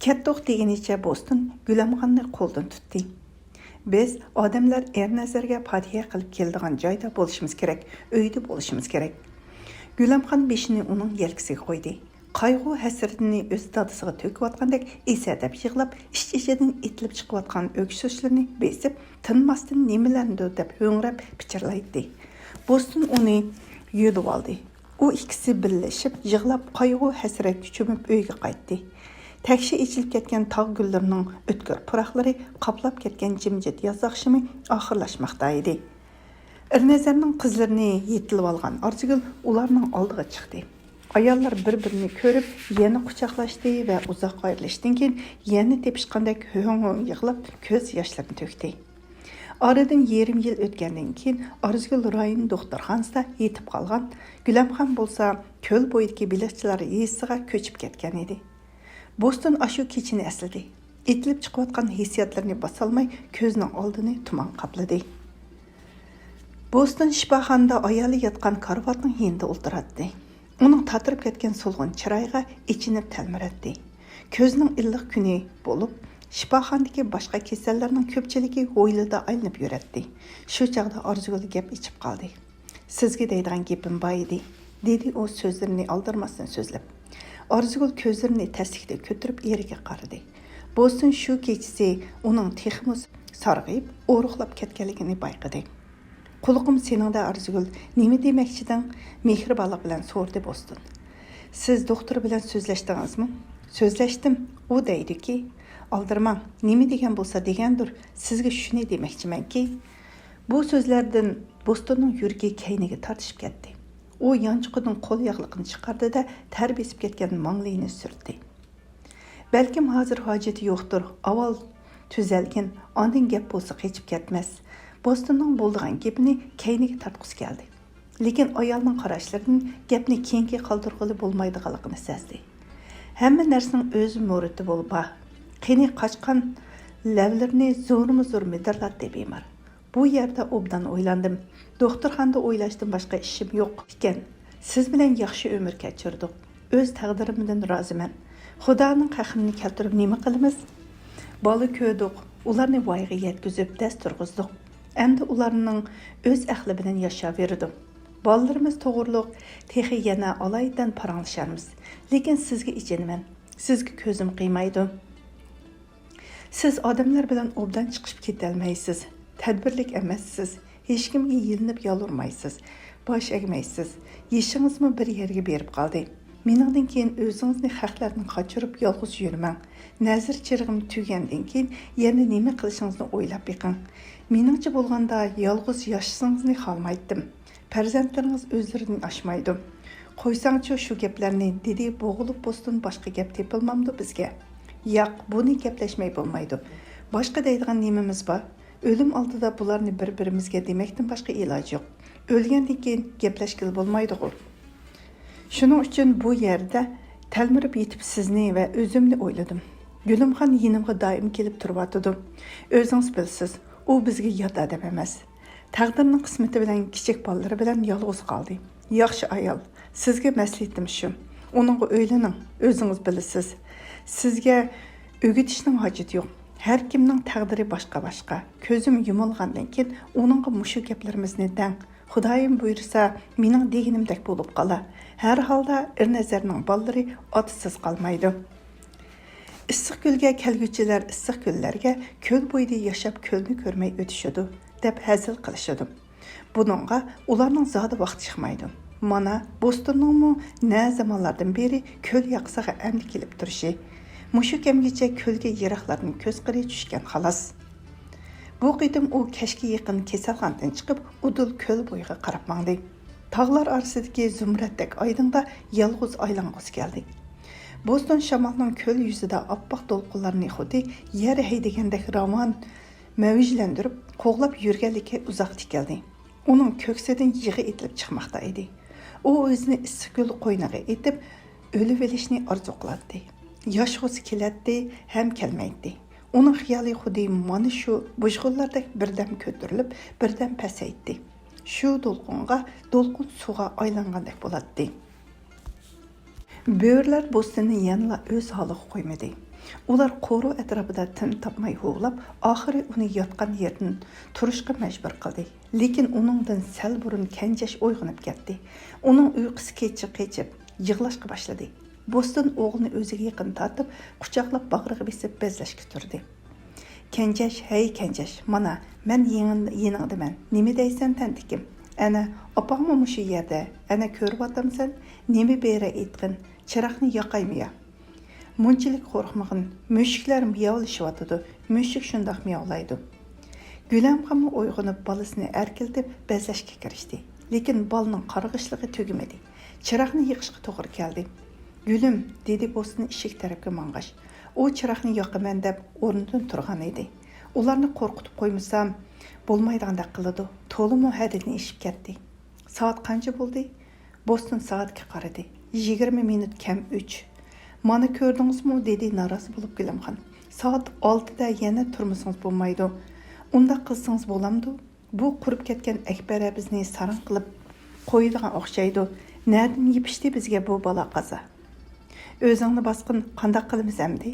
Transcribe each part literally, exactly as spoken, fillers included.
كەتتۇق دېگىنىچە بوستون گۈلەمخاننى قولىدىن تۇتتى. بىز ئادەملەر ئېرنەزەرگە پاتىھە قىلىپ كېلىدىغان جايدا بولۇشىمىز كېرەك، ئۆيدە بولۇشىمىز كېرەك. گۈلەمخان بېشىنى ئۇنىڭ يەلكىسىگە قويدى. قايغۇ-ھەسرىتىنى ئۆز دادىسىغا تۆكۈۋاتقاندەك ئېسەدەپ يىغلاپ، ئىچ-ئىچىدىن ئېتىلىپ چىقىۋاتقان ئۆكسۈشلىرىنى بېسىپ، تىنماستىن نېمىلەرنىدۇر دەپ ھۆڭرەپ پىچىرلايتتى. بوستون ئۇنى يۆلىۋالدى. ئۇ ئىككىسى بىللىشىپ يىغلاپ، قايغۇ-ھەسرەتكە چۆمۈپ ئۆيگە قايتتى. تەكشى ئېچىلىپ كەتكەن تاغ گۈللىرىنىڭ ئۆتكۈر پۇراقلىرى قاپلاپ كەتكەن جىمجىت ياز ئاخشىمى ئاخىرلاشماقتا ئىدى. ئېرنەزەرنىڭ قىزلىرىنى يېتىلىۋالغان ئارزۇگۈل ئۇلارنىڭ ئالدىغا چىقتى. ئاياللار بىر-بىرىنى كۆرۈپ يەنە قۇچاقلاشتى ۋە ئۇزاق ئايرىلىشتىن كېيىن يەنە تېپىشقاندەك ھۆڭ-ھۆڭ يىغلاپ كۆز ياشلىرىنى تۆكتى. ئارىدىن يېرىم يىل ئۆتكەندىن كېيىن ئارزۇگۈل رايون دوختۇرخانىسىدا يېتىپ قالغان، گۈلەمخان بولسا كۆل بويىدىكى بېلىقچىلار يېزىسىغا كۆچۈپ كەتكەن ئىدى. بوستون ئاشۇ كېچىنى ئەسلىدى. ئېتىلىپ چىقىۋاتقان ھېسسىياتلىرىنى باسالماي كۆزىنىڭ ئالدىنى تۇمان قاپلىدى. بوستون شىپاخانىدا ئايالى ياتقان كارىۋاتنىڭ يېنىدا ئولتۇراتتى. ئۇنىڭ تاتىرىپ كەتكەن سولغۇن چىرايىغا ئېچىنىپ تەلمۈرەتتى. كۈزنىڭ ئىللىق كۈنى بولۇپ، شىپاخانىدىكى باشقا كېسەللەرنىڭ كۆپچىلىكى ھويلىدا ئايلىنىپ يۈرەتتى. شۇ چاغدا ئارزۇگۈل گەپ ئېچىپ قالدى. سىزگە دەيدىغان گېپىم بار ئىدى، دېدى ئۇ سۆزلىرىنى ئالدىرىماستىن سۆزلەپ. ئارزۇگۈل كۆزلىرىنى تەسلىكتە كۆتۈرۈپ ئېرىگە قارىدى. بوستون شۇ كېچىسى ئۇنىڭ تېخىمۇ سارغىيىپ، ئورۇقلاپ كەتكەنلىكىنى بايقىدى. قۇلىقىم سېنىڭدە، ئارزۇگۈل، نېمە دېمەكچىدىڭ؟ مېھرىبانلىق بىلەن سورىدى بوستون. سىز دوختۇر بىلەن سۆزلەشتىڭىزمۇ؟ سۆزلەشتىم. ئۇ دەيدۇكى، ئالدىرىماڭ، نېمە دېگەن بولسا دېگەندۇر، سىزگە شۇنى دېمەكچىمەنكى، بۇ سۆزلەردىن بوستوننىڭ يۈرىكى كەينىگە تارتىشىپ كەتتى. ئۇ يانچۇقىدىن قول ياغلىقىنى چىقاردى-دە، تەر بېسىپ كەتكەن ماڭلىيىنى سۈرتتى. بەلكىم ھازىر ھاجىتى يوقتۇر، ئاۋۋال تۈزەلگىن، ئاندىن گەپ بولسا قېچىپ كەتمەس. بوستوننىڭ بولىدىغان گېپىنى كەينىگە تارتقۇسى كەلدى. لېكىن ئايالنىڭ قاراشلىرىدىن گەپنى كېيىنكىگە قالدۇرغىلى بولمايدىغانلىقىنى سەزدى. ھەممە نەرسىنىڭ ئۆز مۇھلىتى بولۇپ بار. قېنى قاچقان لەۋلىرىنى زورمۇ زور مىدىرلاتتى بىمار. بۇ يەردە ئوبدان ئويلاندىم. دوختۇرخانىدا ئويلاشتىن باشقا ئىشىم يوق ئىكەن. سىز بىلەن ياخشى ئۆمۈر كەچۈردۇق. ئۆز تەقدىرىمدىن رازىمەن. خۇدانىڭ قەھرىمىنى كەلتۈرۈپ نېمە قىلىمىز؟ بالا كۆردۇق، ئۇلارنى ۋايىغا يەتكۈزۈپ دەس تۇرغۇزدۇق. ئەمدى ئۇلارنىڭ ئۆز ئەقلى بىلەن ياشاۋېرىدۇ. بالىلىرىمىز توغرۇلۇق تېخى يەنە ئالايىتەن پاراڭلىشارمىز. لېكىن سىزگە ئېچىنىمەن. سىزگە كۆزۈم قىيمايدۇ. سىز ئادەملەر بىلەن ئوبدان چىقىشىپ كېتەلمەيسىز، تەدبىرلىك ئەمەسسىز، ھېچكىمگە يېلىنىپ يالۋۇرمايسىز، باش ئەگمەيسىز. يېشىڭىزمۇ بىر يەرگە بېرىپ قالدى. مېنىڭدىن كېيىن ئۆزىڭىزنى خەقلەردىن قاچۇرۇپ يالغۇز يۈرمەڭ. نەزىر چىرىغىم تۈگىگەندىن كېيىن يەنە نېمە قىلىشىڭىزنى ئويلاپ بېقىڭ. مېنىڭچە بولغاندا يالغۇز ياشىسىڭىزنى خالىمايتتىم. پەرزەنتلىرىڭىز ئۆزلىرىدىن ئاشمايدۇ. قويساڭچۇ شۇ گەپلەرنى، دېدى بوغۇلۇپ بوستون، باشقا گەپ تېپىلمامدۇ بىزگە؟ ياق، بۇنى گەپلەشمەي بولمايدۇ. باشقا دەيدىغان نېمىمىز بار؟ ئۆلۈم ئالدىدا بۇلارنى بىر-بىرىمىزگە دېمەكتىن باشقا ئىلاج يوق. ئۆلگەندىن كېيىن گەپلەشكىلى بولمايدىغۇ؟ شۇنىڭ ئۈچۈن بۇ يەردە تەلمۈرۈپ يېتىپ سىزنى ۋە ئۆزۈمنى ئويلىدىم. گۈلۈمخان يېنىمغا دائىم كېلىپ تۇرۇۋاتىدۇ. ئۆزىڭىز بىلىسىز، ئۇ بىزگە يات ئادەم ئەمەس. تەقدىرنىڭ قىسمىتى بىلەن كىچىك بالىلىرى بىلەن يالغۇز قالدى. ياخشى ئايال، سىزگە مەسلىھىتىم شۇ. ئۇنىڭغا ئۆيلىنىڭ، ئۆزىڭىز بىلىسىز. سىزگە ئۆگىتىشنىڭ ھاجىتى يوق. ھەر كىمنىڭ تەقدىرى باشقا-باشقا. كۆزۈم يۇمۇلغاندىن كېيىن ئۇنىڭغا مۇشۇ گەپلىرىمىزنى دەڭ. خۇدايىم بۇيرۇسا، مېنىڭ دېگىنىمدەك بولۇپ قالا. ھەر ھالدا ئېرنەزەرنىڭ بالىلىرى ئاتىسىز قالمايدۇ. ئىسسىق كۆلگە كەلگۈچىلەر ئىسسىق كۆللەرگە، كۆل بويىدا ياشاپ كۆلنى كۆرمەي ئۆتۈشىدۇ، دەپ ھەزىل قىلىشىدۇ. بۇنىڭغا ئۇلارنىڭ زادى ۋاقتى چىقمايدۇ. مانا، بوستوننىڭمۇ نە زامانلاردىن بېرى كۆل ياقىسىغا ئەمدى كېلىپ تۇرۇشى. مۇشۇ كەمگىچە كۆلگە يىراقلاردىن كۆز قىرى چۈشكەن خالاس. بۇ قېتىم ئۇ كەچكە يېقىن كېسەلخانىدىن چىقىپ، ئۇدۇل كۆل بويىغا قاراپ ماڭدى. تاغلار ئارىسىدىكى زۇمرەتتەك ئايدىڭدا يالغۇز ئايلانغۇسى كەلدى. بوستون شامالنىڭ كۆل يۈزىدە ئاپئاق دولقۇنلارنى خۇددى يەر ھەيدىگەندەك راۋان مەۋجلەندۈرۈپ، قوغلاپ يۈرگەنلىكى ئۇزاق تىكەلدى. ئۇنىڭ كۆكسىدىن يىغا ئېتىلىپ چىقماقتا ئىدى. ئۇ ئۆزىنى ئىسسىق كۆل قوينىغا ئېتىپ، ئۆلۈۋېلىشنى ئارزۇ قىلاتتى. ياشىغۇسى كېلەتتى ھەم كەلمەيتتى. ئۇنىڭ خىيالى خۇددى مانا شۇ بۇژغۇنلاردەك بىردەم كۆتۈرۈلۈپ، بىردەم پەسەيتتى. شۇ دولقۇنغا، دولقۇن سۇغا ئايلانغاندەك بولاتتى. بۆرىلەر بوستوننى يەنىلا ئۆز ھالىغا قويمىدى. ئۇلار قورۇ ئەتراپىدا تىن تاپماي ھۇۋلاپ، ئاخىرى ئۇنى ياتقان يېرىدىن تۇرۇشقا مەجبۇر قىلدى. لېكىن ئۇنىڭدىن سەل بۇرۇن كەنجەش ئويغىنىپ كەتتى. ئۇنىڭ ئۇيقۇسى كېچىپ-كېچىپ يىغلاشقا باشلىدى. بوستون ئوغلىنى ئۆزىگە يېقىن تارتىپ، قۇچاقلاپ باغرىغا بېسىپ بەزلەشكە تۇردى. كەنجەش، ھەي كەنجەش، مانا، مەن يېڭىن-، يېنىڭدىمەن. نېمە دەيسەن تەنتىكىم؟ ئەنە، ئاپاڭمۇ مۇشۇ يەردە. ئەنە، كۆرۈۋاتامسەن؟ نېمە بېرە ئېيتقىن؟ چىراغنى ياقايمۇ يا؟ مۇنچىلىك قورقمىغىن، مۈشۈكلەر مىياۋلىشىۋاتىدۇ، مۈشۈك شۇنداق مىياۋلايدۇ. گۈلەمخانمۇ ئويغىنىپ، بالىسىنى ئەركىلىتىپ بەزلەشكە كىرىشتى. لېكىن بالىنىڭ قارغىشلىقى تۈگىمىدى. چىراغنى يېقىشقا توغرا كەلدى. گۈلۈم، دېدى بوستون ئىشىك تەرەپكە ماڭغاچ. ئۇ چىراغنى ياقىمەن دەپ ئورنىدىن تۇرغان ئىدى. ئۇلارنى قورقۇتۇپ قويمىسام بولمايدىغاندەك قىلىدۇ. تولىمۇ ھەددىدىن ئېشىپ كەتتى. سائەت قانچە بولدى؟ بوستون سائەتكە قارىدى. يىگىرمە مىنۇت كەم ئۈچ. مانا كۆردىڭىزمۇ؟ دېدى نارازى بولۇپ گۈلەمخان. سائەت ئالتىدە يەنە تۇرمىسىڭىز بولمايدۇ. ئۇنداق قىلسىڭىز بولامدۇ؟ بۇ قۇرۇپ كەتكەن ئەكبەر بىزنى ساراڭ قىلىپ قويىدىغان ئوخشايدۇ. نەدىن يېپىشتى بىزگە بۇ بالا قازا؟ ئۆزۈڭنى باسقىن، قانداق قىلىمىز ئەمدى؟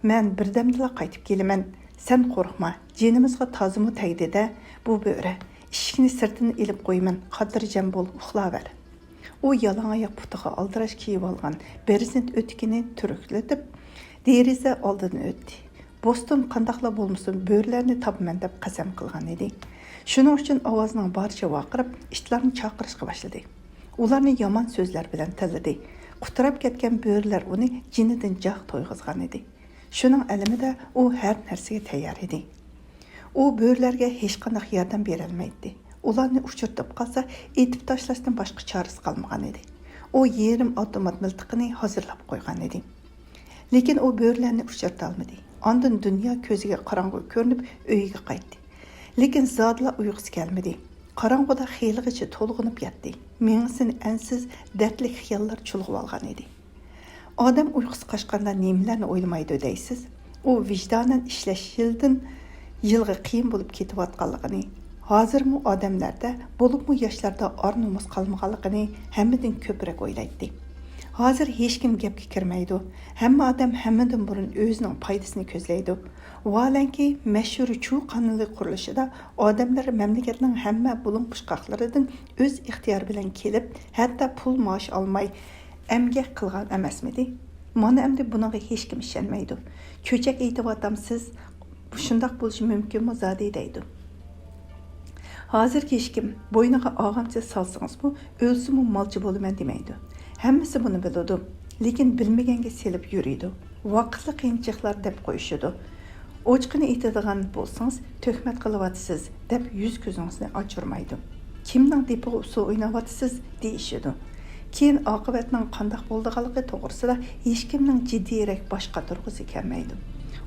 مەن بىردەمدىلا قايتىپ كېلىمەن. سەن قورقما، جېنىمىزغا تازىمۇ تەگدى-دە بۇ بۆرە. ئىشىكنى سىرتىدىن ئېلىپ قويىمەن، خاتىرجەم بول، ئۇخلاۋەر. ئۇ يالاڭ ئاياق، پۇتىغا ئالدىراش كىيىۋالغان بىرېزېنت ئۆتۈكىنى تۈرۈكلىتىپ، دېرىزە ئالدىدىن ئۆتتى. بوستون قانداقلا بولمىسۇن، بۆرىلەرنى تاپىمەن دەپ قەسەم قىلغان ئىدى. شۇنىڭ ئۈچۈن ئاۋازىنىڭ بارىچە ۋارقىراپ، ئىتلارنى چاقىرىشقا باشلىدى. ئۇلارنى يامان سۆزلەر بىلەن تىللىدى. قۇتراپ كەتكەن بۆرىلەر ئۇنى جېنىدىن جاق تويغۇزغان ئىدى. شۇنىڭ ئەلىمىدە ئۇ ھەر نەرسىگە تەييار ئىدى. ئۇ بۆرىلەرگە ھېچقانداق ياردەم بېرەلمەيتتى. ئۇلارنى ئۇچرىتىپ قالسا، ئېتىپ تاشلاشتىن باشقا چارىسى قالمىغان ئىدى. ئۇ يېرىم ئاپتومات مىلتىقىنى ھازىرلاپ قويغان ئىدى. لېكىن ئۇ بۆرىلەرنى ئۇچرىتالمىدى. ئاندىن دۇنيا كۆزىگە قاراڭغۇ كۆرۈنۈپ، ئۆيىگە قايتتى. لېكىن زادىلا ئۇيقۇسى كەلمىدى. قاراڭغۇدا خېلىغىچە تولغىنىپ ياتتى. مېڭىسىنى ئەنسىز دەردلىك خىياللار چۇلغىۋالغان ئىدى. ئادەم ئۇيقۇسى قاچقاندا نېمىلەرنى ئويلىمايدۇ دەيسىز؟ ئۇ ۋىجدانەن ئىشلەش يىلدىن يىلغا قىيىن بولۇپ كېتىۋاتقانلىقىنى، ھازىرمۇ ئادەملەردە، بولۇپمۇ ياشلاردا ئار-نومۇس قالمىغانلىقىنى ھەممىدىن كۆپرەك ئويلايتتى. ھازىر ھېچكىم گەپكە كىرمەيدۇ. ھەممە ئادەم ھەممىدىن بۇرۇن ئۆزىنىڭ پايدىسىنى كۆزلەيدۇ. ۋاھالەنكى، مەشھۇر چۇ قانىلى قۇرۇلۇشىدا ئادەملەر مەملىكەتنىڭ ھەممە بۇلۇڭ-پۇچقاقلىرىدىن ئۆز ئىختىيارى بىلەن كېلىپ، ھەتتا پۇل مائاش ئالماي ئەمگەك قىلغان ئەمەسمىدى؟ مانا ئەمدى بۇنىڭغا ھېچكىم ئىشەنمەيدۇ. چۆچەك ئېيتىۋاتامسىز، شۇنداق بولۇشى مۇمكىنمۇ زادى دەيدۇ. ھازىركى ھېچكىم بوينىغا ئاغامچا سالسىڭىزمۇ، ئۆلسىمۇ مالچى بولىمەن دېمەيدۇ. ھەممىسى بۇنى بىلىدۇ. لېكىن بىلمىگەنگە سېلىپ يۈرىدۇ. ۋاقىتلىق قىيىنچىلىقلار دەپ قويۇشىدۇ. ئوچۇقىنى ئېيتىدىغان بولسىڭىز، تۆھمەت قىلىۋاتىسىز دەپ يۈز-كۆزىڭىزنى ئاچۇرمايدۇ. كىمنىڭ دېپىغا ئۇسسۇل ئويناۋاتىسىز دېيىشىدۇ. كېيىن ئاقىۋەتنىڭ قانداق بولىدىغانلىقى توغرىسىدا ھېچكىمنىڭ جىددىيرەك باش قاتۇرغۇسى كەلمەيدۇ.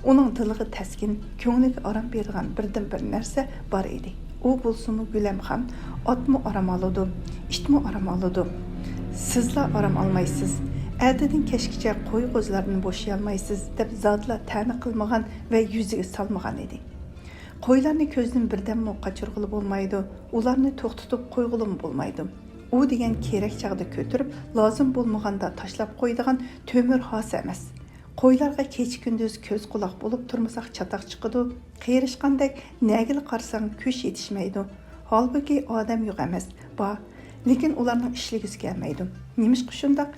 ئۇنىڭ دىلىغا تەسكىن، كۆڭلىگە ئارام بېرىدىغان بىردىنبىر نەرسە بار ئىدى. ئۇ بولسىمۇ گۈلەمخان. ئاتمۇ ئارام ئالىدۇ، ئىتمۇ ئارام ئالىدۇ. سىزلا ئارام ئالمايسىز. ئەتىدىن كەچكىچە قوي-قوزىلاردىن بوشىيالمايسىز، دەپ زادىلا تەنە قىلمىغان ۋە يۈزىگە سالمىغان ئىدى. قويلارنى كۆزدىن بىردەممۇ قاچۇرغىلى بولمايدۇ، ئۇلارنى توختىتىپ قويغىلىمۇ بولمايدۇ. ئۇ دېگەن كېرەك چاغدا كۆتۈرۈپ، لازىم بولمىغاندا تاشلاپ قويىدىغان تۆمۈر ھاسا ئەمەس. قويلارغا كېچە-كۈندۈز كۆز-قۇلاق بولۇپ تۇرمىساق چاتاق چىقىدۇ، قېرىشقاندەك نەگىلا قارىساڭ كۈچ يېتىشمەيدۇ. ھالبۇكى، ئادەم يوق ئەمەس، بار. لېكىن ئۇلارنىڭ ئىشلىگۈسى كەلمەيدۇ. نېمىشقا شۇنداق؟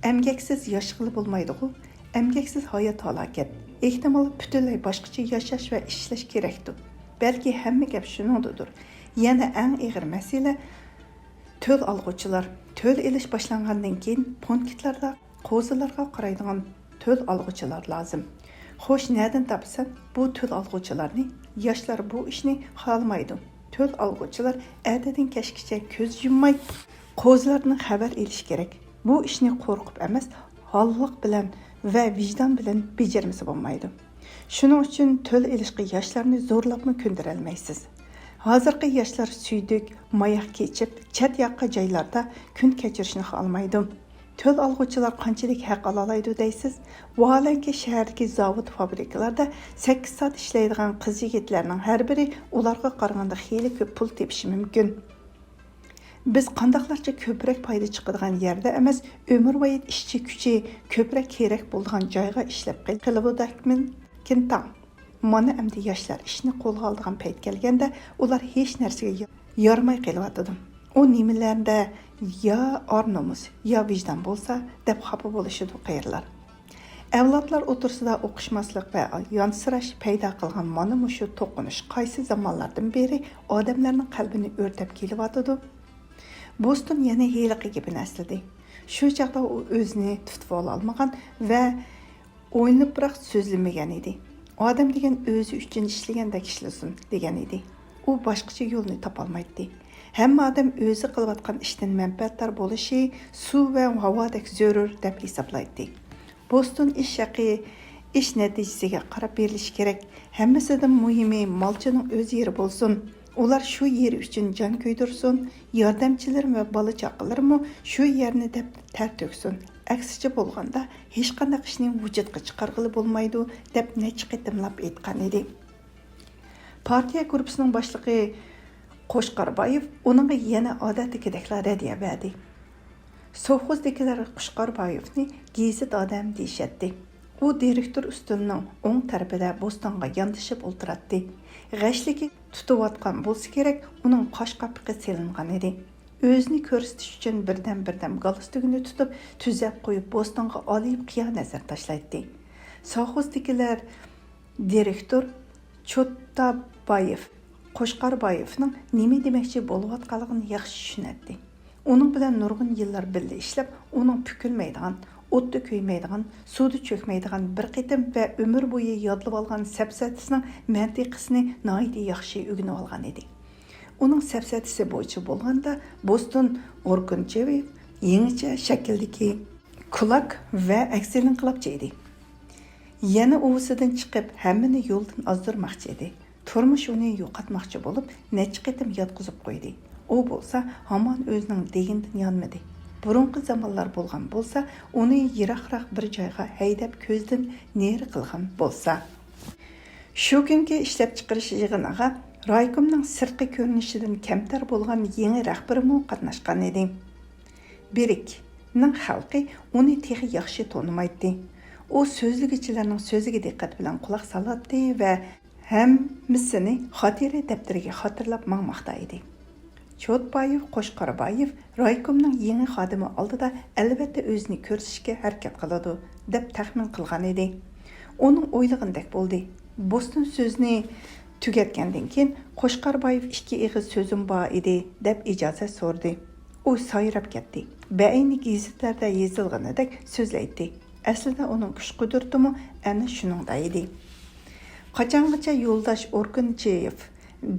ئەمگەكسىز ياشىغىلى بولمايدىغۇ؟ ئەمگەكسىز ھايات ھالاكەت. ئېھتىمال، پۈتۈنلەي باشقىچە ياشاش ۋە ئىشلەش كېرەكتۇ. بەلكى ھەممە گەپ شۇنىڭدىدۇر. يەنە ئەڭ ئېغىر مەسىلە، تۆل ئالغۇچىلار. تۆل ئېلىش باشلانغاندىن كېيىن، پونكىتلاردا قوزىلارغا قارايدىغان تۆل ئالغۇچىلار لازىم. خوش، نەدىن تاپىسەن؟ بۇ تۆل ئالغۇچىلارنى. ياشلار بۇ ئىشنى خالىمايدۇ. تۆل ئالغۇچىلار ئەتىدىن كەچكىچە كۆز يۇمماي، قوزىلاردىن خەۋەر ئېلىشى كېرەك. بۇ ئىشنى قورقۇپ ئەمەس، ھاللىق بىلەن ۋە ۋىجدان بىلەن بېجىرمىسە بولمايدۇ. شۇنىڭ ئۈچۈن تۆل ئېلىشقا ياشلارنى زورلاپمۇ كۆندۈرەلمەيسىز. ھازىرقى ياشلار سۈيدۈك، ماياق كېچىپ، چەت ياققا جايلاردا كۈن كەچۈرۈشنى خالىمايدۇ. تۆل ئالغۇچىلار قانچىلىك ھەق ئالالايدۇ دەيسىز؟ ۋاھالەنكى، شەھەردىكى زاۋۇت، فابرىكىلاردا سەككىز سائەت ئىشلەيدىغان قىز-يىگىتلەرنىڭ ھەر بىرى ئۇلارغا قارىغاندا خېلى كۆپ پۇل تېپىشى مۇمكىن. بىز قانداقلارچە كۆپرەك پايدا چىقىدىغان يەردە ئەمەس، ئۆمۈرۋايەت ئىشچى كۈچى كۆپرەك كېرەك بولىدىغان جايغا ئىشلەپ قېلىۋاتىدىكىن تاڭ. مانا ئەمدى ياشلار ئىشنى قولغا ئالىدىغان پەيت كەلگەندە، ئۇلار ھېچ نەرسىگە يا-، يارىماي قېلىۋاتىدۇ. ئۇ نېمىلەردە يا ئار-نومۇس، يا ۋىجدان بولسا، دەپ خاپا بولۇشىدۇ قېرىلار. ئەۋلادلار ئوتتۇرىسىدا ئۇقۇشماسلىق ۋە يانسىراش پەيدا قىلغان مانا مۇشۇ توقۇنۇش قايسى زامانلاردىن بېرى ئادەملەرنىڭ قەلبىنى ئۆرتەپ كېلىۋاتىدۇ؟ بوستون يەنە ھېلىقى گېپىنى ئەسلىدى. شۇ چاغدا ئۇ ئۆزىنى تۇتۇۋالالمىغان ۋە ئويلىنىپراق سۆزلىمىگەن ئىدى. ئادەم دېگەن ئۆزى ئۈچۈن ئىشلىگەندەك ئىشلىسۇن، دېگەن ئىدى. ئۇ باشقىچە يولنى تاپالمايتتى. ھەممە ئادەم ئۆزى قىلىۋاتقان ئىشتىن مەنپەئەتدار بولۇشى سۇ ۋە ھاۋادەك زۆرۈر دەپ ھېسابلايتتى. بوستون ئىش ھەققى ئىش نەتىجىسىگە قاراپ بېرىلىشى كېرەك. ھەممىسىدىن مۇھىمى مالچىنىڭ ئۆز يېرى بولسۇن. ئۇلار شۇ يېرى ئۈچۈن جان كۆيدۈرسۇن، ياردەمچىلىرىم ۋە بالا-چاقىلىرىممۇ شۇ يەرنى دەپ تەر تۆكسۇن. ئەكسىچە بولغاندا، ھېچقانداق ئىشنى ۋۇجۇدقا چىقارغىلى بولمايدۇ، دەپ نەچچە قېتىملاپ ئېيتقان ئىدى. پارتىيە گۇرۇپپىسىنىڭ باشلىقى قوچقاربايېف ئۇنىڭغا يەنە ئادەتتىكىدەكلا رەددىيە بەردى. سوخوزدىكىلەر قوچقاربايېفنى گېزىت ئادەم دېيىشەتتى. ئۇ دىرېكتور ئۈستىلىنىڭ ئوڭ تەرىپىدە بوستونغا ياندىشىپ ئولتۇراتتى. غەشلىكى تۇتۇۋاتقان بولسا كېرەك، ئۇنىڭ قاش قاپىقى سېلىنغان ئىدى. ئۆزىنى كۆرسىتىش ئۈچۈن بىردەم-بىردەم گالستۇكىنى تۇتۇپ، تۈزەپ قويۇپ، بوستونغا ئالىيىپ قىيا نەزەر تاشلايتتى. سوخوزدىكىلەر دىرېكتور چوتابايېف قوچقاربايېفنىڭ نېمە دېمەكچى بولۇۋاتقانلىقىنى ياخشى چۈشىنەتتى. ئۇنىڭ بىلەن نۇرغۇن يىللار بىللە ئىشلەپ، ئۇنىڭ پۈكۈلمەيدىغان، ئوتتا كۆيمەيدىغان، سۇدا چۆكمەيدىغان بىر قېتىم ۋە ئۆمۈر بويى يادلىۋالغان سەپسەتىسىنىڭ مەنتىقىسىنى ناھايىتى ياخشى ئۆگىنىۋالغان ئىدى. ئۇنىڭ سەپسەتىسى بويىچە بولغاندا، بوستون ئوركۇنچېۋ يېڭىچە شەكىلدىكى كۇلاك ۋە ئەكسىل ئىنقىلابچى ئىدى. يەنە ئۇۋىسىدىن چىقىپ، ھەممىنى يولدىن ئازدۇرماقچى ئىدى. تۇرمۇش ئۇنى يوقاتماقچى بولۇپ، نەچچە قېتىم ياتقۇزۇپ قويدى. ئۇ بولسا ھامان ئۆزىنىڭ دېگىنىدىن يانمىدى. بۇرۇنقى زامانلار بولغان بولسا، ئۇنى يىراقراق بىر جايغا ھەيدەپ، كۆزدىن نېرى قىلغان بولسا. شۇ كۈنكى ئىشلەپچىقىرىش يىغىنىغا رايكومنىڭ سىرتقى كۆرۈنۈشىدىن كەمتەر بولغان يېڭى رەھبىرىمۇ قاتناشقان ئىدى. بېرىكنىڭ خەلقى ئۇنى تېخى ياخشى تونۇمايتتى. ئۇ سۆزلىگۈچىلەرنىڭ سۆزىگە دىققەت بىلەن قۇلاق سالاتتى ۋە ھەممىسىنى خاتىرە دەپتىرىگە خاتىرىلاپ ماڭماقتا ئىدى. چوتبايېف قوچقاربايېف رايكومنىڭ يېڭى خادىمى ئالدىدا ئەلۋەتتە ئۆزىنى كۆرسىتىشكە ھەرىكەت قىلىدۇ، دەپ تەخمىن قىلغان ئىدى. ئۇنىڭ ئويلىغىنىدەك بولدى. بوستون سۆزىنى تۈگەتكەندىن كېيىن، قوچقاربايېف ئىككى ئېغىز سۆزۈم بار ئىدى، دەپ ئىجازەت سورىدى. ئۇ سايراپ كەتتى. بەئەينى گېزىتلەردە يېزىلغىنىدەك سۆزلەيتتى. ئەسلىدە ئۇنىڭ كۈچ-قۇدرىتىمۇ ئەنە شۇنىڭدا ئىدى. قاچانغىچە يولداش ئوركۇنچېيېف؟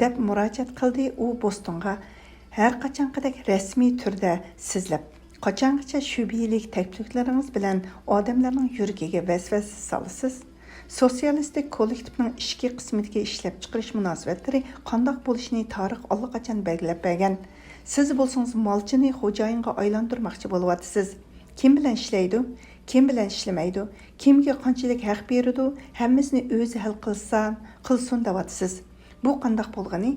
دەپ مۇراجىئەت قىلدى ئۇ بوستونغا ھەر قاچانقىدەك رەسمىي تۈردە سىزلەپ. قاچانغىچە شۈبھىلىك تەكلىپلىرىڭىز بىلەن ئادەملەرنىڭ يۈرىكىگە ۋەسۋەسە سالىسىز؟ سوتسىيالىستىك كوللېكتىپنىڭ ئىچكى قىسمىدىكى ئىشلەپچىقىرىش مۇناسىۋەتلىرى قانداق بولۇشىنى تارىخ ئاللىقاچان بەلگىلەپ بەرگەن. سىز بولسىڭىز مالچىنى خوجايىنغا ئايلاندۇرماقچى بولۇۋاتىسىز. كىم بىلەن ئىشلەيدۇ؟ كىم بىلەن ئىشلىمەيدۇ؟ كىمگە قانچىلىك ھەق بېرىدۇ؟ ھەممىسىنى ئۆزى ھەل قىلسا، قىلسۇن دەۋاتىسىز. بۇ قانداق بولغىنى؟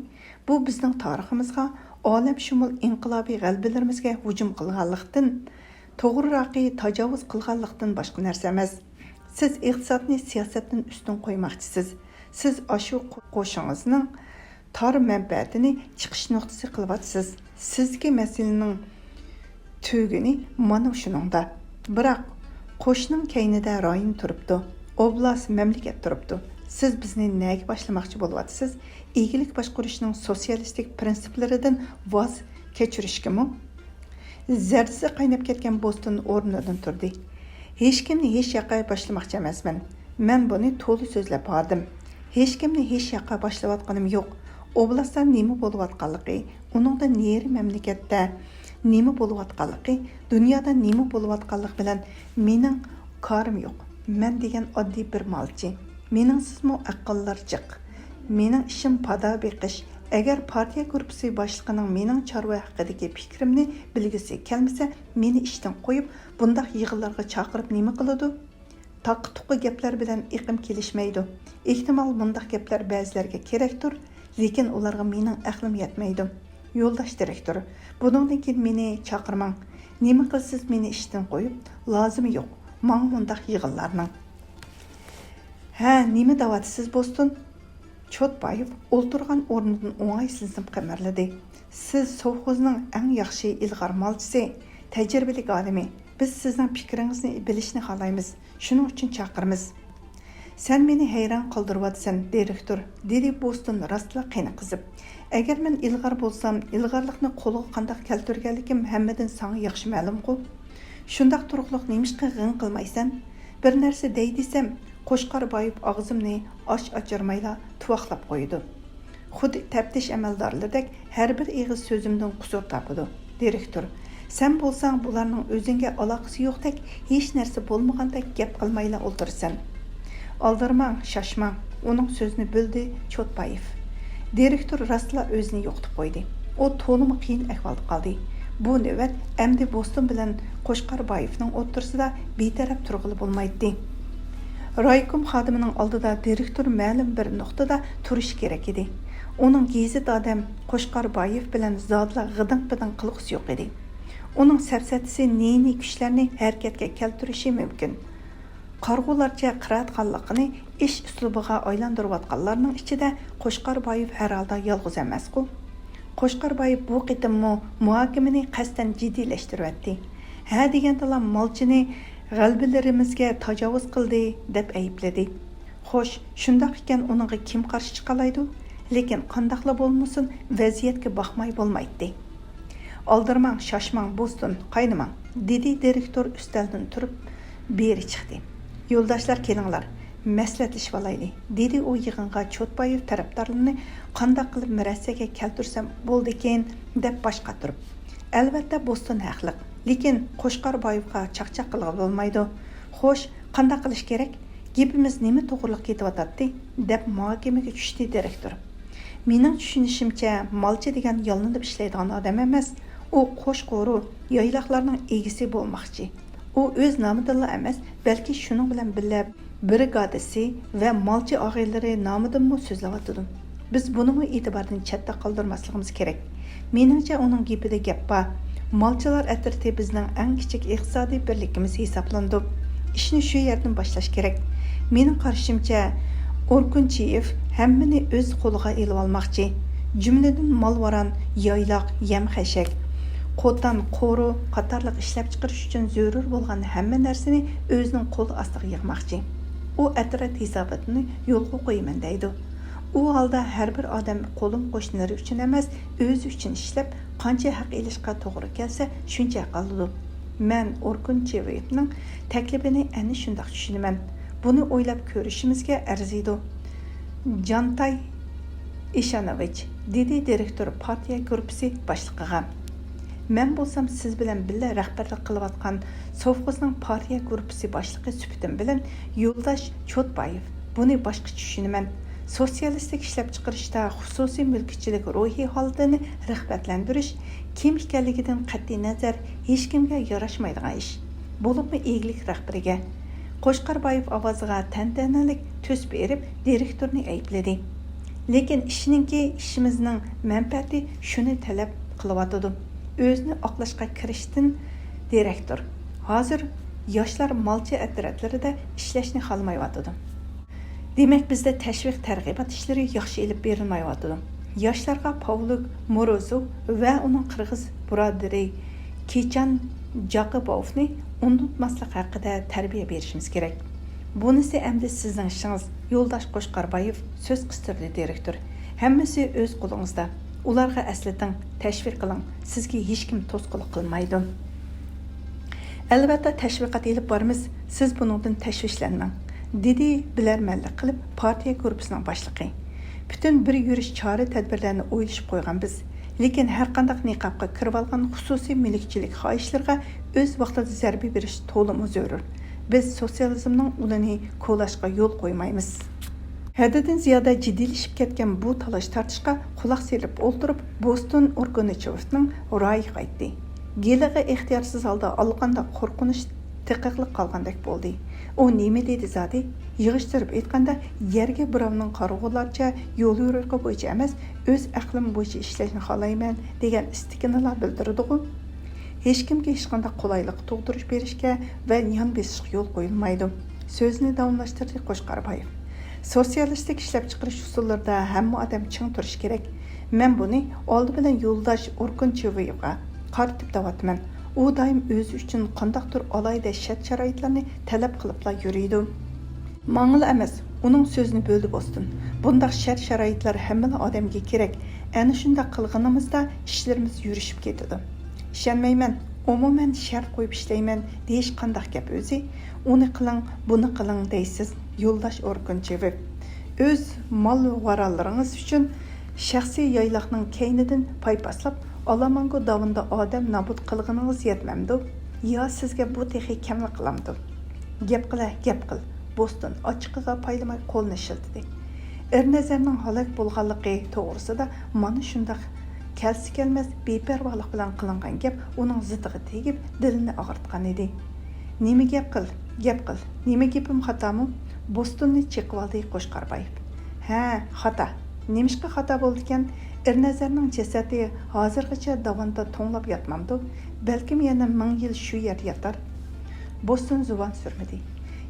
بۇ بىزنىڭ تارىخىمىزغا، ئالەمشۇمۇل ئىنقىلابىي غەلىبىلىرىمىزگە ھۇجۇم قىلغانلىقتىن، توغرىراقى تاجاۋۇز قىلغانلىقتىن باشقا نەرسە ئەمەس. سىز ئىقتىسادنى سىياسەتتىن ئۈستۈن قويماقچىسىز. سىز ئاشۇ قوشۇڭىزنىڭ تار مەنپەئەتىنى چىقىش نۇقتىسى قىلىۋاتىسىز. سىزدىكى مەسىلىنىڭ تۈگۈنى مانا شۇنىڭدا. بىراق، قوشنىڭ كەينىدە رايون تۇرۇپتۇ، ئوبلاست، مەملىكەت تۇرۇپتۇ. سىز بىزنى نەگە باشلىماقچى بولۇۋاتىسىز؟ ئىگىلىك باشقۇرۇشنىڭ سوتسىيالىستىك پىرىنسىپلىرىدىن ۋاز كەچۈرۈشكىمۇ؟ زەردىسى قايناپ كەتكەن بوستون ئورنىدىن تۇردى. ھېچكىمنى ھېچ ياققا باشلىماقچى ئەمەسمەن. مەن بۇنى تولا سۆزلەپ باردىم. ھېچكىمنى ھېچ ياققا باشلىۋاتقىنىم يوق. ئوبلاستتا نېمە بولۇۋاتقانلىقى، ئۇنىڭدىن نېرى مەملىكەتتە نېمە بولۇۋاتقانلىقى، دۇنيادا نېمە بولۇۋاتقانلىقى بىلەن مېنىڭ كارىم يوق. مەن دېگەن ئاددىي بىر مالچى. مېنىڭسىزمۇ ئەقىللەر جىق. مېنىڭ ئىشىم پادا بېقىش. ئەگەر پارتىيە گۇرۇپپىسى باشلىقىنىڭ مېنىڭ چارۋا ھەققىدىكى پىكرىمنى بىلگۈسى كەلمىسە، مېنى ئىشتىن قويۇپ، بۇنداق يىغىنلارغا چاقىرىپ نېمە قىلىدۇ؟ تاققا-تۇققا گەپلەر بىلەن ئېقىم كېلىشمەيدۇ. ئېھتىمال، مۇنداق گەپلەر بەزىلەرگە كېرەكتۇر، لېكىن ئۇلارغا مېنىڭ ئەقلىم يەتمەيدۇ. يولداش دىرېكتور، بۇنىڭدىن كېيىن مېنى چاقىرماڭ. نېمە قىلىسىز مېنى ئىشتىن قويۇپ؟ لازىمى يوق ماڭا مۇنداق يىغىنلارنىڭ. ھە، نېمە دەۋاتىسىز بوستون؟ چوتبايېف ئولتۇرغان ئورنىدىن ئوڭايسىزلىنىپ قىمىرلىدى. سىز سوۋخوزنىڭ ئەڭ ياخشى ئىلغار مالچىسى، تەجرىبىلىك ئالىمى. بىز سىزنىڭ پىكرىڭىزنى بىلىشنى خالايمىز. شۇنىڭ ئۈچۈن چاقىرىمىز. سەن مېنى ھەيران قالدۇرۇۋاتىسەن، دىرېكتور، دېدى بوستون راستلا قېنىقىزىپ. ئەگەر مەن ئىلغار بولسام، ئىلغارلىقنى قولغا قانداق كەلتۈرگەنلىكىم ھەممىدىن ساڭا ياخشى مەلۇمغۇ؟ شۇنداق تۇرۇقلۇق نېمىشقا غىڭ قىلمايسەن؟ بىر نەرسە دەي دېسەم، قوچقار بايېف ئاغزىمنى ئاچ ئاچۇرمايلا تۇۋاقلاپ قويىدۇ. خۇددى تەپتىش ئەمەلدارلىرىدەك ھەر بىر ئېغىز سۆزۈمدىن قۇسۇر تاپىدۇ. دىرېكتور، سەن بولساڭ بۇلارنىڭ ئۆزۈڭگە ئالاقىسى يوقتەك، ھېچ نەرسە بولمىغاندەك گەپ قىلمايلا ئولتۇرىسەن. ئالدىرىماڭ، شاشماڭ، ئۇنىڭ سۆزىنى بۆلدى چوتبايېف. دىرېكتور راستلا ئۆزىنى يوقىتىپ قويدى. ئۇ تولىمۇ قىيىن ئەھۋالدا قالدى. بۇ نۆۋەت ئەمدى بوستون بىلەن قوچقار بايېفنىڭ ئوتتۇرىسىدا بىتەرەپ تۇرغىلى بولمايتتى. رايكوم خادىمىنىڭ ئالدىدا دىرېكتور مەلۇم بىر نۇقتىدا تۇرۇشى كېرەك ئىدى. ئۇنىڭ گېزىت ئادەم قوچقار بايېف بىلەن زادىلا غىدىڭ-پىدىڭ قىلغۇسى يوق ئىدى. ئۇنىڭ سەپسەتىسى نى-نى كۈچلەرنى ھەرىكەتكە كەلتۈرۈشى مۇمكىن. قارىغۇلارچە قىرائەتخانلىقىنى ئىش ئۇسلۇبىغا ئايلاندۇرۇۋاتقانلارنىڭ ئىچىدە قوچقار بايېف ھەر ھالدا يالغۇز ئەمەسقۇ؟ قوچقار بايېف بۇ قېتىممۇ مۇھاكىمىنى قەستەن جىددىيلەشتۈرۈۋەتتى. ھە دېگەندىلا مالچىنى غەلىبىلىرىمىزگە تاجاۋۇز قىلدى، دەپ ئەيىبلىدى. خوش، شۇنداق ئىكەن، ئۇنىڭغا كىم قارشى چىقالايدۇ؟ لېكىن قانداقلا بولمىسۇن، ۋەزىيەتكە باقماي بولمايتتى. ئالدىرىماڭ، شاشماڭ، بوستون، قاينىماڭ، دېدى دىرېكتور ئۈستەلدىن تۇرۇپ بېرى چىقتى. يولداشلار، كېلىڭلار، مەسلىھەتلىشىۋالايلى، دېدى ئۇ يىغىنغا چوتبايېف تەرەپدارلىرىنى قانداق قىلىپ مۇرەسسەگە كەلتۈرسەم بولىدىكىن، دەپ باش قاتۇرۇپ. ئەلۋەتتە، بوستون ھەقلىق، لېكىن قوچقار بايېفقا چاقچاق قىلغىلى بولمايدۇ. خوش، قانداق قىلىش كېرەك؟ گېپىمىز نېمە توغرىلىق كېتىۋاتاتتى؟ دەپ مۇھاكىمىگە چۈشتى دىرېكتور. مېنىڭ چۈشىنىشىمچە، مالچى دېگەن ياللىنىپ ئىشلەيدىغان ئادەم ئەمەس. ئۇ قوش قورۇ، يايلاقلارنىڭ ئىگىسى بولماقچى. ئۇ ئۆز نامىدىنلا ئەمەس، بەلكى شۇنىڭ بىلەن بىللە، برىگادىسى ۋە مالچى ئاغىنىلىرى نامىدىنمۇ سۆزلەۋاتىدۇ. بىز بۇنىمۇ ئېتىباردىن چەتتە قالدۇرماسلىقىمىز كېرەك. مېنىڭچە، ئۇنىڭ گېپىدە گەپ بار. مالچىلار ئەترىتى بىزنىڭ ئەڭ كىچىك ئىقتىسادىي بىرلىكىمىز ھېسابلىنىدۇ. ئىشنى شۇ يەردىن باشلاش كېرەك. مېنىڭ قارىشىمچە، ئوركۇنچىيېف ھەممىنى ئۆز قولىغا ئېلىۋالماقچى. جۈملىدىن مال-ۋاران، يايلاق، يەم-خەشەك، قوتان، قورۇ قاتارلىق ئىشلەپچىقىرىش ئۈچۈن زۆرۈر بولغان ھەممە نەرسىنى ئۆزىنىڭ قول ئاستىغا يىغماقچى. ئۇ ئەترەت ھېساباتىنى يولغا قويىمەن دەيدۇ. ئۇ ھالدا ھەر بىر ئادەم قولۇم-قوشنىلىرى ئۈچۈن ئەمەس، ئۆزى ئۈچۈن ئىشلەپ، قانچە ھەق ئېلىشقا توغرا كەلسە، شۇنچە ھەق ئالىدۇ. مەن ئوركۇنچىيېفنىڭ تەكلىپىنى ئەنە شۇنداق چۈشىنىمەن. بۇنى ئويلاپ كۆرۈشىمىزگە ئەرزىيدۇ. جانتاي ئىشانوۋىچ، دېدى دىرېكتور پارتىيە گۇرۇپپىسى باشلىقىغا. مەن بولسام سىز بىلەن بىللە رەھبەرلىك قىلىۋاتقان سوفخوزنىڭ پارتىيە گۇرۇپپىسى باشلىقى سۈپىتىم بىلەن يولداش چوتبايېف، بۇنى باشقىچە چۈشىنىمەن. سوتسىيالىستىك ئىشلەپچىقىرىشتا خۇسۇسىي مۈلكىچىلىك روھىي ھالىتىنى رىغبەتلەندۈرۈش، كىم ئىكەنلىكىدىن قەتئىينەزەر، ھېچكىمگە ياراشمايدىغان ئىش. بولۇپمۇ ئىگىلىك رەھبىرىگە. قوچقار بايېف ئاۋازىغا تەنتەنىلىك تۈس بېرىپ، دىرېكتورنى ئەيىبلىدى. لېكىن ئىشنىڭكى ئىشىمىزنىڭ مەنپەئەتى شۇنى تەلەپ قىلىۋاتىدۇ. ئۆزىنى ئاقلاشقا كىرىشتىن دىرېكتور ھازىر ياشلار مالچى ئەترەتلىرىدە ئىشلەشنى خالىمايۋاتىدۇ. دېمەك، بىزدە تەشۋىق تەرغىبات ئىشلىرى ياخشى ئېلىپ بېرىلمايۋاتىدۇ. ياشلارغا پاۋلۇك موروزوف ۋە ئۇنىڭ قىرغىز بۇرادىرى كىچان جاقىبوۋنى ئۇنتۇماسلىق ھەققىدە تەربىيە بېرىشىمىز كېرەك. بۇنىسى ئەمدى سىزنىڭ ئىشىڭىز، يولداش قوچقاربايېف، سۆز قىستۇردى دىرېكتور. ھەممىسى ئۆز قولىڭىزدا. ئۇلارغا ئەسلىتىڭ، تەشۋىق قىلىڭ، سىزگە ھېچكىم توسقۇنلۇق قىلمايدۇ. ئەلۋەتتە، تەشۋىقات ئېلىپ بارىمىز، سىز بۇنىڭدىن تەشۋىشلەنمەڭ، دېدى بىلەرمەنلىك قىلىپ پارتىيە گۇرۇپپىسىنىڭ باشلىقى. پۈتۈن بىر يۈرۈش چارە-تەدبىرلەرنى ئويلىشىپ قويغان بىز. لېكىن ھەرقانداق نىقابقا كىرىۋالغان خۇسۇسىي مۈلۈكچىلىك خاھىشلىرىغا ئۆز ۋاقتىدا زەربە بېرىش تولىمۇ زۆرۈر. بىز سوتسىيالىزمنىڭ ئۇلىنى كولاشقا يول قويمايمىز. ھەددىدىن زىيادە جىددىيلىشىپ كەتكەن بۇ تالاش-تارتىشقا قۇلاق سېلىپ ئولتۇرۇپ، بوستون ئوركۇنچېۋنىڭ رايى قايتتى. گېلىغا ئېختىيارسىز ھالدا ئاللىقانداق قورقۇنچ تېقىقلىق قالغاندەك بولدى. ئۇ نېمە دېدى زادى؟ يىغىشتۇرۇپ ئېيتقاندا، يەرگە بىراۋنىڭ قارىغۇلارچە يوليورۇقى بويىچە ئەمەس، ئۆز ئەقلىم بويىچە ئىشلەشنى خالايمەن دېگەن ئىستىكىنىلا بىلدۈرىدىغۇ؟ ھېچكىمگە ھېچقانداق قولايلىق تۇغدۇرۇش بېرىشكە ۋە يان بېسىشقا يول قويۇلمايدۇ. سۆزىنى داۋاملاشتۇردى قوچقاربايېف. سوتسىيالىستىك ئىشلەپچىقىرىش ئۇسۇللىرىدا ھەممە ئادەم چىڭ تۇرۇشى كېرەك. مەن بۇنى ئالدى بىلەن يولداش ئوركۇنچېۋېغا قارىتىپ دەۋاتىمەن. ئۇ دائىم ئۆزى ئۈچۈن قانداقتۇر ئالاھىدە شەرت-شارائىتلارنى تەلەپ قىلىپلا يۈرىدۇ. ماڭىلا ئەمەس، ئۇنىڭ سۆزىنى بۆلدى بوستون. بۇنداق شەرت-شارائىتلار ھەممىلا ئادەمگە كېرەك. ئەنە شۇنداق قىلغىنىمىزدا ئىشلىرىمىز يۈرۈشۈپ كېتىدۇ. ئىشەنمەيمەن، ئومۇمەن شەرت قويۇپ ئىشلەيمەن دېيىش قانداق گەپ ئۆزى؟ ئۇنى قىلىڭ، بۇنى قىلىڭ دەيسىز، يولداش ئوركۇنچېۋېف. ئۆز مال ۋارانلىرىڭىز ئۈچۈن شەخسىي يايلاقنىڭ كەينىدىن پايپاسلاپ، ئالامانگۇ داۋىنىدا ئادەم نابۇت قىلغىنىڭىز يەتمەمدۇ؟ يا سىزگە بۇ تېخى كەملا قىلامدۇ؟ گەپ قىلە، گەپ قىل. بوستون ئاچچىقىغا پايلىماي قولىنى شىلتىدى. ئېرنەزەرنىڭ ھالاك بولغانلىقى توغرىسىدا مانا شۇنداق كەلسە-كەلمەس بىپەرۋالىق بىلەن قىلىنغان گەپ ئۇنىڭ زىتىغا تېگىپ، دىلىنى ئاغرىتقان ئىدى. نېمە گەپ قىل، گەپ قىل. نېمە گېپىم خاتامۇ؟ بوستوننى چېقىۋالدى قوچقاربايېف. ھە، خاتا. نېمىشقا خاتا بولىدىكەن؟ ئېرنەزەرنىڭ جەسەتى ھازىرغىچە داۋاندا توڭلاپ ياتمامدۇ؟ بەلكىم يەنە مىڭ يىل شۇ يەردە ياتار. بوستون زۇۋان سۈرمىدى.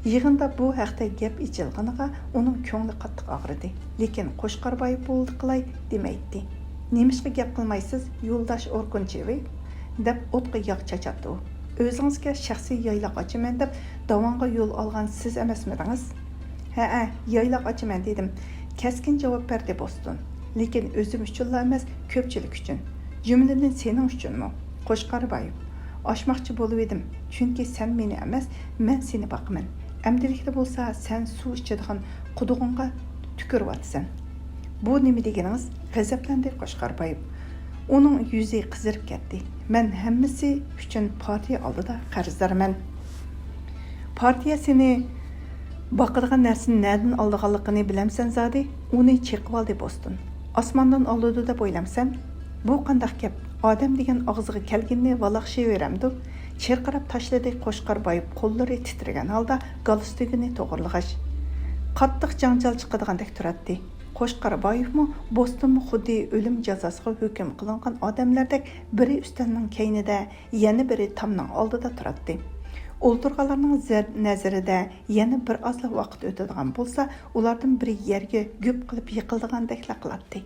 يىغىندا بۇ ھەقتە گەپ ئېچىلغىنىغا ئۇنىڭ كۆڭلى قاتتىق ئاغرىدى. لېكىن قوچقاربايېف بولدى قىلاي دېمەيتتى. نېمىشقا گەپ قىلمايسىز، يولداش ئوركۇنچېۋېف؟ دەپ ئوتقا ياغ چاچاتتى ئۇ. ئۆزىڭىزگە شەخسىي يايلاق ئاچىمەن دەپ داۋانغا يول ئالغان سىز ئەمەسمىدىڭىز؟ ھەئە، يايلاق ئاچىمەن دېدىم. كەسكىن جاۋاب بەردى بوستون. لېكىن ئۆزۈم ئۈچۈنلا ئەمەس، كۆپچىلىك ئۈچۈن. جۈملىدىن سېنىڭ ئۈچۈنمۇ؟ قوچقاربايېف. ئاچماقچى بولۇۋىدىم، چۈنكى سەن مېنى ئەمەس، مەن سېنى باقىمەن. ئەمدىلىكتە بولسا سەن سۇ ئىچىدىغان قۇدۇقۇڭغا تۈكۈرۈۋاتىسەن. بۇ نېمە دېگىنىڭىز؟ غەزەپلەندى قوچقاربايېف. ئۇنىڭ يۈزى قىزىرىپ كەتتى. مەن ھەممىسى ئۈچۈن پارتىيە ئالدىدا قەرزدارمەن. پارتىيە سېنى باقىدىغان نەرسىنى نەدىن ئالىدىغانلىقىنى بىلەمسەن زادى؟ ئۇنى چېقىۋالدى بوستون. ئاسماندىن ئالىدۇ دەپ ئويلامسەن؟ بۇ قانداق گەپ؟ ئادەم دېگەن ئاغزىغا كەلگىنىنى ۋالاقشىيىۋېرەمدۇ؟ چىرقىراپ تاشلىدى قوچقاربايېف قوللىرى تىترىگەن ھالدا گالستۇكىنى توغرىلىغاچ. قاتتىق جاڭجال چىقىدىغاندەك تۇراتتى. قوچقاربايېفمۇ، بوستونمۇ خۇددى ئۆلۈم جازاسىغا ھۆكۈم قىلىنغان ئادەملەردەك بىرى ئۈستەلنىڭ كەينىدە، يەنە بىرى تامنىڭ ئالدىدا تۇراتتى. ئولتۇرغانلارنىڭ زەر-، نەزىرىدە يەنە بىر ئازلا ۋاقىت ئۆتىدىغان بولسا، ئۇلاردىن بىرى يەرگە گۈپ قىلىپ يىقىلىدىغاندەكلا قىلاتتى.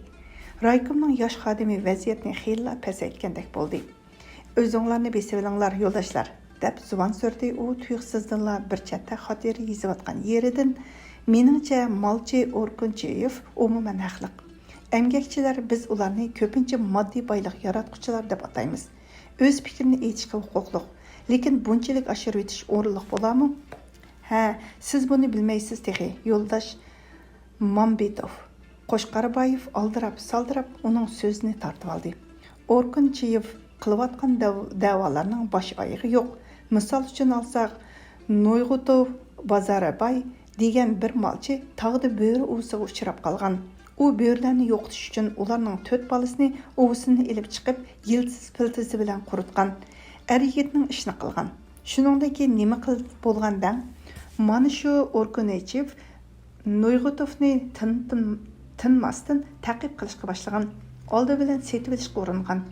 رايكومنىڭ ياش خادىمى ۋەزىيەتنى خېلىلا پەسەيتكەندەك بولدى. ئۆزۈڭلارنى بېسىۋېلىڭلار، يولداشلار، دەپ زۇۋان سۈردى ئۇ تۇيۇقسىزدىنلا بىر چەتتە خاتىرە يېزىۋاتقان يېرىدىن. مېنىڭچە، مالچى ئوركۇنچېيېف ئومۇمەن ھەقلىق. ئەمگەكچىلەر، بىز ئۇلارنى كۆپىنچە ماددىي بايلىق ياراتقۇچىلار دەپ ئاتايمىز. ئۆز پىكرىنى ئېيتىشقا ھوقۇقلۇق. لېكىن بۇنچىلىك ئاشۇرۇۋېتىش ئورۇنلۇق بولارمۇ؟ ھە، سىز بۇنى بىلمەيسىز تېخى، يولداش مامبېتوف. قوچقاربايېف ئالدىراپ-سالدىراپ ئۇنىڭ سۆزىنى تارتىۋالدى. ئوركۇنچېيېف قىلىۋاتقان دەۋ-، دەۋالارنىڭ باش-ئايىغى يوق. مىسال ئۈچۈن ئالساق، نويغۇتوف بازارباي دېگەن بىر مالچى تاغدا بۆرە ئۇۋىسىغا ئۇچراپ قالغان. ئۇ بۆرىلەرنى يوقىتىش ئۈچۈن ئۇلارنىڭ تۆت بالىسىنى ئۇۋىسىنى ئېلىپ چىقىپ، يىلتىز-پىلتىزى بىلەن قۇرۇتقان. ئەر يىگىتنىڭ ئىشىنى قىلغان. شۇنىڭدىن كېيىن نېمە قىل بولغان دەڭ؟ مانا شۇ ئوركۇنچېيېف نويغۇتوفنى تىن-، تىن-، تىنماستىن تەقىب قىلىشقا باشلىغان. ئالدى بىلەن سېتىۋېلىشقا ئۇرۇنغان.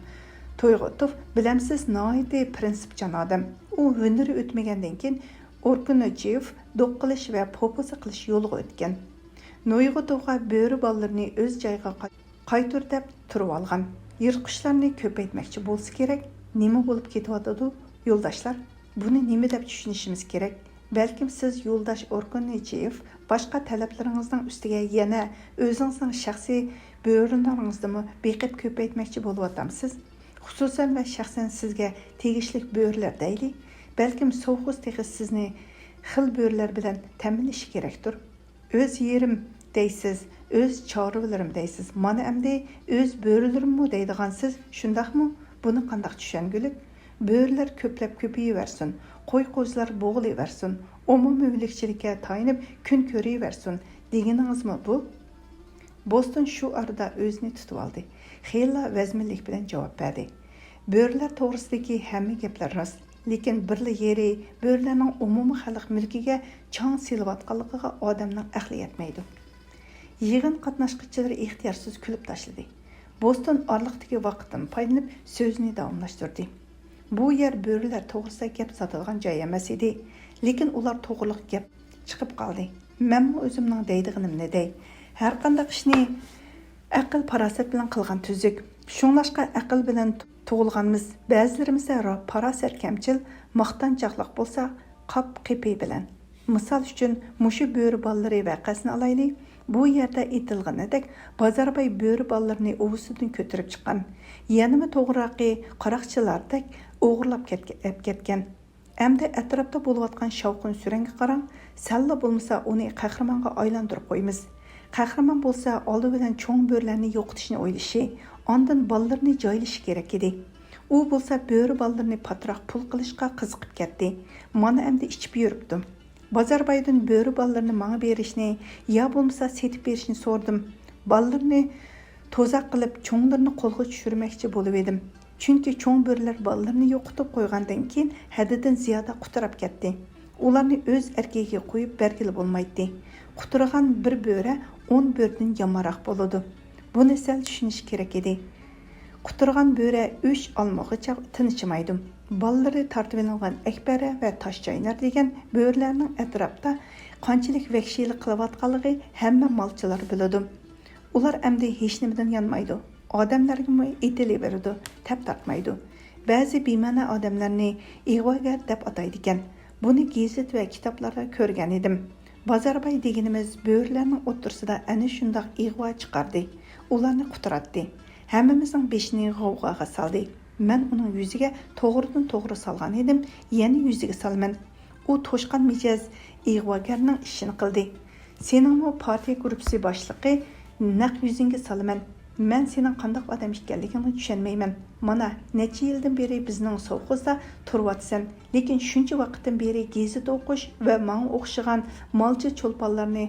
تويغۇتوف، بىلەمسىز، ناھايىتى پىرىنسىپچان ئادەم. ئۇ ھۈنىرى ئۆتمىگەندىن كېيىن ئوركۇنچېيېف دوق قىلىش ۋە پوپوزا قىلىش يولىغا ئۆتكەن. نويغۇتوفقا بۆرە بالىلىرىنى ئۆز جايىغا قاي-، قايتۇر دەپ تۇرۇۋالغان. يىرتقۇچلارنى كۆپەيتمەكچى بولسا كېرەك، نېمە بولۇپ كېتىۋاتىدۇ، يولداشلار؟ بۇنى نېمە دەپ چۈشىنىشىمىز كېرەك؟ بەلكىم سىز، يولداش ئوركۇنچېيېف، باشقا تەلەپلىرىڭىزنىڭ ئۈستىگە يەنە ئۆزىڭىزنىڭ شەخسىي بۆرىلىرىڭىزنىمۇ بېقىپ كۆپەيتمەكچى بولۇۋاتامسىز؟ خۇسۇسەن ۋە شەخسەن سىزگە تېگىشلىك بۆرىلەر دەيلى. بەلكىم سوۋخوز تېخى سىزنى خىل بۆرىلەر بىلەن تەمىنلىشى كېرەكتۇر. ئۆز يېرىم دەيسىز، ئۆز چارۋىلىرىم دەيسىز. مانا ئەمدى ئۆز بۆرىلىرىممۇ دەيدىغانسىز، شۇنداقمۇ؟ بۇنى قانداق چۈشەنگۈلۈك؟ بۆرىلەر كۆپلەپ كۆپىيىۋەرسۇن، قوي-قوزىلار بوغۇلۇۋەرسۇن، ئومۇممۈلۈكچىلىككە تايىنىپ كۈن كۆرۈۋەرسۇن دېگىنىڭىزمۇ بۇ؟ بوستون شۇ ئارىدا ئۆزىنى تۇتۇۋالدى. خېلىلا ۋەزمىنلىك بىلەن جاۋاب بەردى. بۆرىلەر توغرىسىدىكى ھەممە گەپلەر راست. لېكىن بىرلا يېرى بۆرىلەرنىڭ ئومۇمىي خەلق مۈلكىگە چاڭ سېلىۋاتقانلىقىغا ئادەمنىڭ ئەقلى يەتمەيدۇ. يىغىن قاتناشقۇچىلىرى ئىختىيارسىز كۈلۈپ تاشلىدى. بوستون ئارىلىقتىكى ۋاقىتتىن پايدىلىنىپ سۆزىنى داۋاملاشتۇردى. بۇ يەر بۆرىلەر توغرىسىدا گەپ ساتىدىغان جاي ئەمەس ئىدى، لېكىن ئۇلار توغرىلىق گەپ چىقىپ قالدى. مەنمۇ ئۆزۈمنىڭ دەيدىغىنىمنى دەي. ھەرقانداق ئىشنى ئەقىل-پاراسەت بىلەن قىلغان تۈزۈك. شۇڭلاشقا ئەقىل بىلەن تۇغۇلغانمىز، بەزىلىرىمىزدە را-، پاراسەت كەمچىل، ماختانچاقلىق بولسا قاپ-قېپى بىلەن. مىسال ئۈچۈن، مۇشۇ بۆرە بالىلىرى ۋەقەسىنى ئالايلى. بۇ يەردە ئېيتىلغىنىدەك، بازارباي بۆرە بالىلىرىنى ئۇۋىسىدىن كۆتۈرۈپ چىققان. يەنىمۇ توغرىراقى، قاراقچىلاردەك ئوغرىلاپ كەتكە-، ئەپ كەتكەن. ئەمدى ئەتراپتا بولۇۋاتقان شاۋقۇن-سۈرەنگە قاراڭ، سەللا بولمىسا ئۇنى قەھرىمانغا ئايلاندۇرۇپ قويىمىز. قەھرىمان بولسا ئالدى بىلەن چوڭ بۆرىلەرنى يوقىتىشنى ئويلىشى، ئاندىن بالىلىرىنى جايلىشى كېرەك ئىدى. ئۇ بولسا بۆرە بالىلىرىنى پاتراق پۇل قىلىشقا قىزىقىپ كەتتى. مانا ئەمدى ئىچىپ يۈرۈپتۇ. بازاربايدىن بۆرە بالىلىرىنى ماڭا بېرىشنى يا بولمىسا سېتىپ بېرىشنى سورىدىم. بالىلىرىنى توزاق قىلىپ، چوڭلىرىنى قولغا چۈشۈرمەكچى بولۇۋىدىم. چۈنكى چوڭ بۆرىلەر بالىلىرىنى يوقىتىپ قويغاندىن كېيىن ھەددىدىن زىيادە قۇتراپ كەتتى. ئۇلارنى ئۆز ئەركىگە قويۇپ بەرگىلى بولمايتتى. قۇترىغان بىر بۆرە ئون بۆرىدىن يامانراق بولىدۇ. بۇنى سەل چۈشىنىش كېرەك ئىدى. قۇترىغان بۆرە ئۆچ ئالمىغۇچە تىنچىمايدۇ. بالىلىرى تارتىۋېلىنغان ئەكبەرە ۋە تاشچاينار دېگەن بۆرىلەرنىڭ ئەتراپتا قانچىلىك ۋەھشىيلىك قىلىۋاتقانلىقى ھەممە مالچىلار بىلىدۇ. ئۇلار ئەمدى ھېچنېمىدىن يانمايدۇ. ئادەملەرگىمۇ ئېتىلىۋېرىدۇ، تەپ تارتمايدۇ. بەزى بىمەنە ئادەملەرنى ئىغۋاگەر دەپ ئاتايدىكەن. بۇنى گېزىت ۋە كىتابلاردا كۆرگەن ئىدىم. بازارباي دېگىنىمىز بۆرىلەرنىڭ ئوتتۇرىسىدا ئەنە شۇنداق ئىغۋا چىقاردى. ئۇلارنى قۇتراتتى. ھەممىمىزنىڭ بېشىنى غوۋغاغا سالدى. مەن ئۇنىڭ يۈزىگە توغرىدىن توغرا سالغان ئىدىم، يەنە يۈزىگە سالىمەن. ئۇ توشقان مىجەز ئىغۋاگەرنىڭ ئىشىنى قىلدى. سېنىڭمۇ پارتىيە گۇرۇپپىسى باشلىقى نەق يۈزۈڭگە سالىمەن. مەن سېنىڭ قانداق ئادەم ئىكەنلىكىڭنى چۈشەنمەيمەن. مانا، نەچچە يىلدىن بېرى بىزنىڭ سوۋخوزدا تۇرۇۋاتىسەن، لېكىن شۇنچە ۋاقىتتىن بېرى گېزىت ئوقۇش ۋە ماڭا ئوخشىغان مالچى چولپانلارنى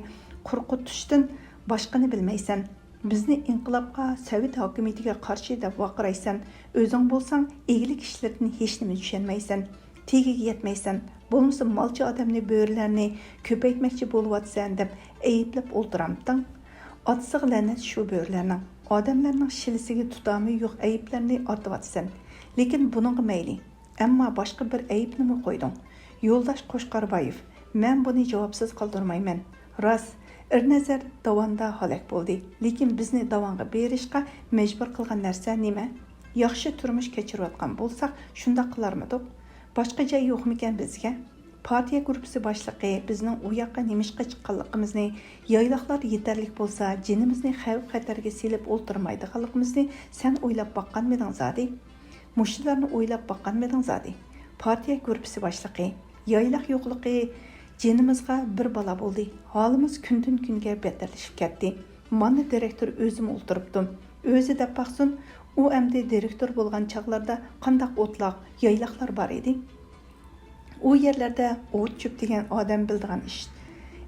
قورقۇتۇشتىن باشقىنى بىلمەيسەن. بىزنى ئىنقىلابقا، سوۋېت ھاكىمىيىتىگە قارشى دەپ ۋارقىرايسەن. ئۆزۈڭ بولساڭ ئىگىلىك ئىشلىرىدىن ھېچنېمە چۈشەنمەيسەن. تېگىگە يەتمەيسەن، بولمىسا مالچى ئادەمنى، بۆرىلەرنى كۆپەيتمەكچى بولۇۋاتىسەن دەپ ئەيىبلەپ ئولتۇرامتىڭ؟ ئاتىسىغا لەنەت شۇ بۆرىلەرنىڭ. ئادەملەرنىڭ شىلىسىگە تۇتامى يوق ئەيىبلەرنى ئارتىۋاتىسەن. لېكىن بۇنىڭغا مەيلى. ئەمما باشقا بىر ئەيىبنىمۇ قويدۇڭ. يولداش قوچقاربايېۋ، مەن بۇنى جاۋابسىز قالدۇرمايمەن. راست، ئېرنەزەر داۋاندا ھالاك بولدى. لېكىن بىزنى داۋانغا بېرىشقا مەجبۇر قىلغان نەرسە نېمە؟ ياخشى تۇرمۇش كەچۈرۈۋاتقان بولساق، شۇنداق قىلارمىدۇق؟ باشقا جاي يوقمىكەن بىزگە؟ پارتىيە گۇرۇپپىسى باشلىقى بىزنىڭ ئۇ ياققا نېمىشقا چىققانلىقىمىزنى، يايلاقلار يېتەرلىك بولسا، جېنىمىزنى خەۋپ-خەتەرگە سېلىپ ئولتۇرمايدىغانلىقىمىزنى سەن ئويلاپ باققانمىدىڭ زادى؟ مۇشۇلارنى ئويلاپ باققانمىدىڭ زادى؟ پارتىيە گۇرۇپپىسى باشلىقى، يايلاق يوقلۇقى جېنىمىزغا بىر بالا بولدى. ھالىمىز كۈندىن-كۈنگە بەتتەرلىشىپ كەتتى. مانا دىرېكتور ئۆزىمۇ ئولتۇرۇپتۇ. ئۆزى دەپ باقسۇن، ئۇ ئەمدى دىرېكتور بولغان چاغلاردا قانداق ئوتلاق، يايلاقلار بار ئىدى. ئۇ يەرلەردە ئوت-چۆپ دېگەن ئادەم بىلىدىغان ئىش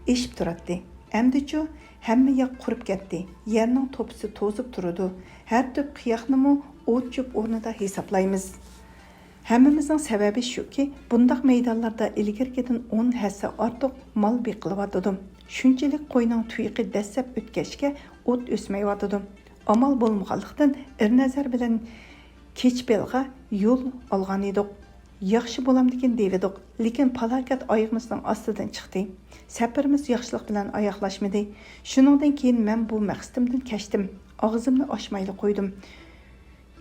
ئېشىپ تۇراتتى. ئەمدىچۇ، ھەممە ياق قۇرۇپ كەتتى. يەرنىڭ توپىسى توزۇپ تۇرىدۇ. ھەر تۈپ قىياقنىمۇ ئوت-چۆپ ئورنىدا ھېسابلايمىز. ھەممىمىزنىڭ سەۋەبى شۇكى، بۇنداق مەيدانلاردا ئىلگىرىكىدىن ئون ھەسسە ئارتۇق مال بېقىلىۋاتىدۇ. شۇنچىلىك قوينىڭ تۇيىقى دەسسەپ ئۆتكەچكە ئوت ئۆسمەيۋاتىدۇ. ئامال بولمىغانلىقتىن، ئېرنەزەر بىلەن كېچپېلغا يول ئالغان ئىدۇق. ياخشى بولامدىكىن دېۋىدۇق، لېكىن پالاكەت ئايىغىمىزنىڭ ئاستىدىن چىقتى. سەپىرىمىز ياخشىلىق بىلەن ئاياغلاشمىدى. شۇنىڭدىن كېيىن مەن بۇ مەقسىتىمدىن كەچتىم. ئاغزىمنى ئاچمايلا قويدۇم.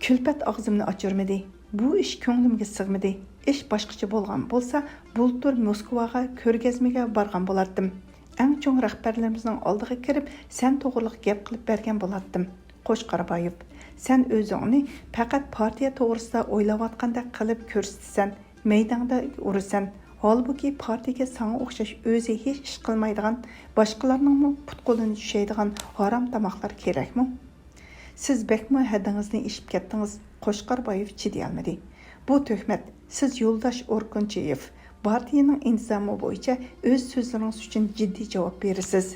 كۈلپەت ئاغزىمنى ئاچۇرمىدى. بۇ ئىش كۆڭلۈمگە سىغمىدى. ئىش باشقىچە بولغان بولسا، بۇلتۇر موسكۋاغا كۆرگەزمىگە بارغان بولاتتىم. ئەڭ چوڭ رەھبەرلىرىمىزنىڭ ئالدىغا كىرىپ، سەن توغرىلىق گەپ قىلىپ بەرگەن بولاتتىم. قوچقاربايېۋ، سەن ئۆزۈڭنى پەقەت پارتىيە توغرىسىدا ئويلاۋاتقاندەك قىلىپ كۆرسىتىسەن. مەيداڭدا ئۇرىسەن. ھالبۇكى، پارتىيەگە ساڭا ئوخشاش ئۆزى ھېچ ئىش قىلمايدىغان، باشقىلارنىڭمۇ پۇت-قولىنى چۈشەيدىغان ھارام تاماقلار كېرەكمۇ؟ سىز بەكمۇ ھەددىڭىزنى ئېشىپ كەتتىڭىز، قوچقاربايېۋ چىدىيالمىدى. بۇ تۆھمەت. سىز يولداش ئوركۇنچىيېۋ، پارتىيەنىڭ ئىنتىزامى بويىچە ئۆز سۆزلىرىڭىز ئۈچۈن جىددىي جاۋاب بېرىسىز.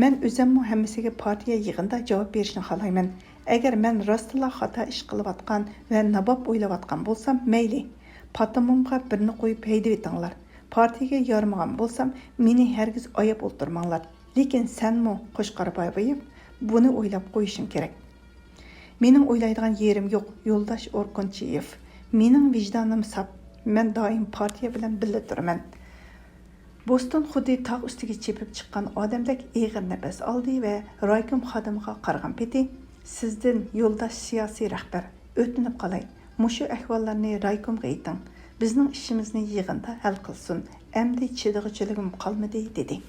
مەن ئۆزەممۇ ھەممىسىگە پارتىيە يىغىنىدا جاۋاب بېرىشنى خالايمەن. ئەگەر مەن راستلا خاتا ئىش قىلىۋاتقان ۋە ناباب ئويلاۋاتقان بولسام، مەيلى. پاتىمىمغا بىرنى قويۇپ ھەيدىۋېتىڭلار. پارتىيەگە يارىمىغان بولسام، مېنى ھەرگىز ئاياپ ئولتۇرماڭلار. لېكىن سەنمۇ، قوچقار بابايېف، بۇنى ئويلاپ قويۇشۇڭ كېرەك. مېنىڭ ئويلايدىغان يېرىم يوق، يولداش ئوركۇنچىيېف. مېنىڭ ۋىجدانىم ساپ. مەن دائىم پارتىيە بىلەن بىللە تۇرىمەن. بوستون خۇددى تاغ ئۈستىگە چېپىپ چىققان ئادەمدەك ئېغىر نەپەس ئالدى ۋە رايكوم خادىمىغا قارىغان پېتى، سىزدىن، يولداش سىياسىي رەھبەر، ئۆتۈنۈپ قالاي، مۇشۇ ئەھۋاللارنى رايكومغا ئېيتىڭ، بىزنىڭ ئىشىمىزنى يىغىندا ھەل قىلسۇن، ئەمدى چىدىغۇچىلىكىم قالمىدى، دېدى.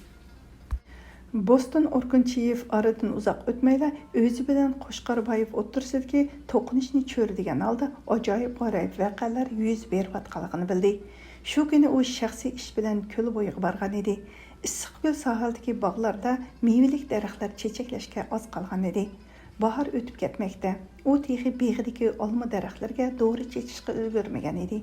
بوستون ئوركۇنچىيېف ئارىدىن ئۇزاق ئۆتمەيلا ئۆزى بىلەن قوچقاربايېف ئوتتۇرىسىدىكى توقۇنۇشنى چۆرىدىگەن ھالدا ئاجايىپ غارايىپ ۋەقەلەر يۈز بېرىۋاتقانلىقىنى بىلدى. شۇ كۈنى ئۇ شەخسىي ئىش بىلەن كۆل بويىغا بارغان ئىدى. ئىسسىقكۆل ساھىلىدىكى باغلاردا مېۋىلىك دەرەخلەر چېچەكلەشكە ئاز قالغان ئىدى. باھار ئۆتۈپ كەتمەكتە. ئۇ تېخى بېغىدىكى ئالما دەرەخلىرىگە دورا چېچىشقا ئۈلگۈرمىگەن ئىدى.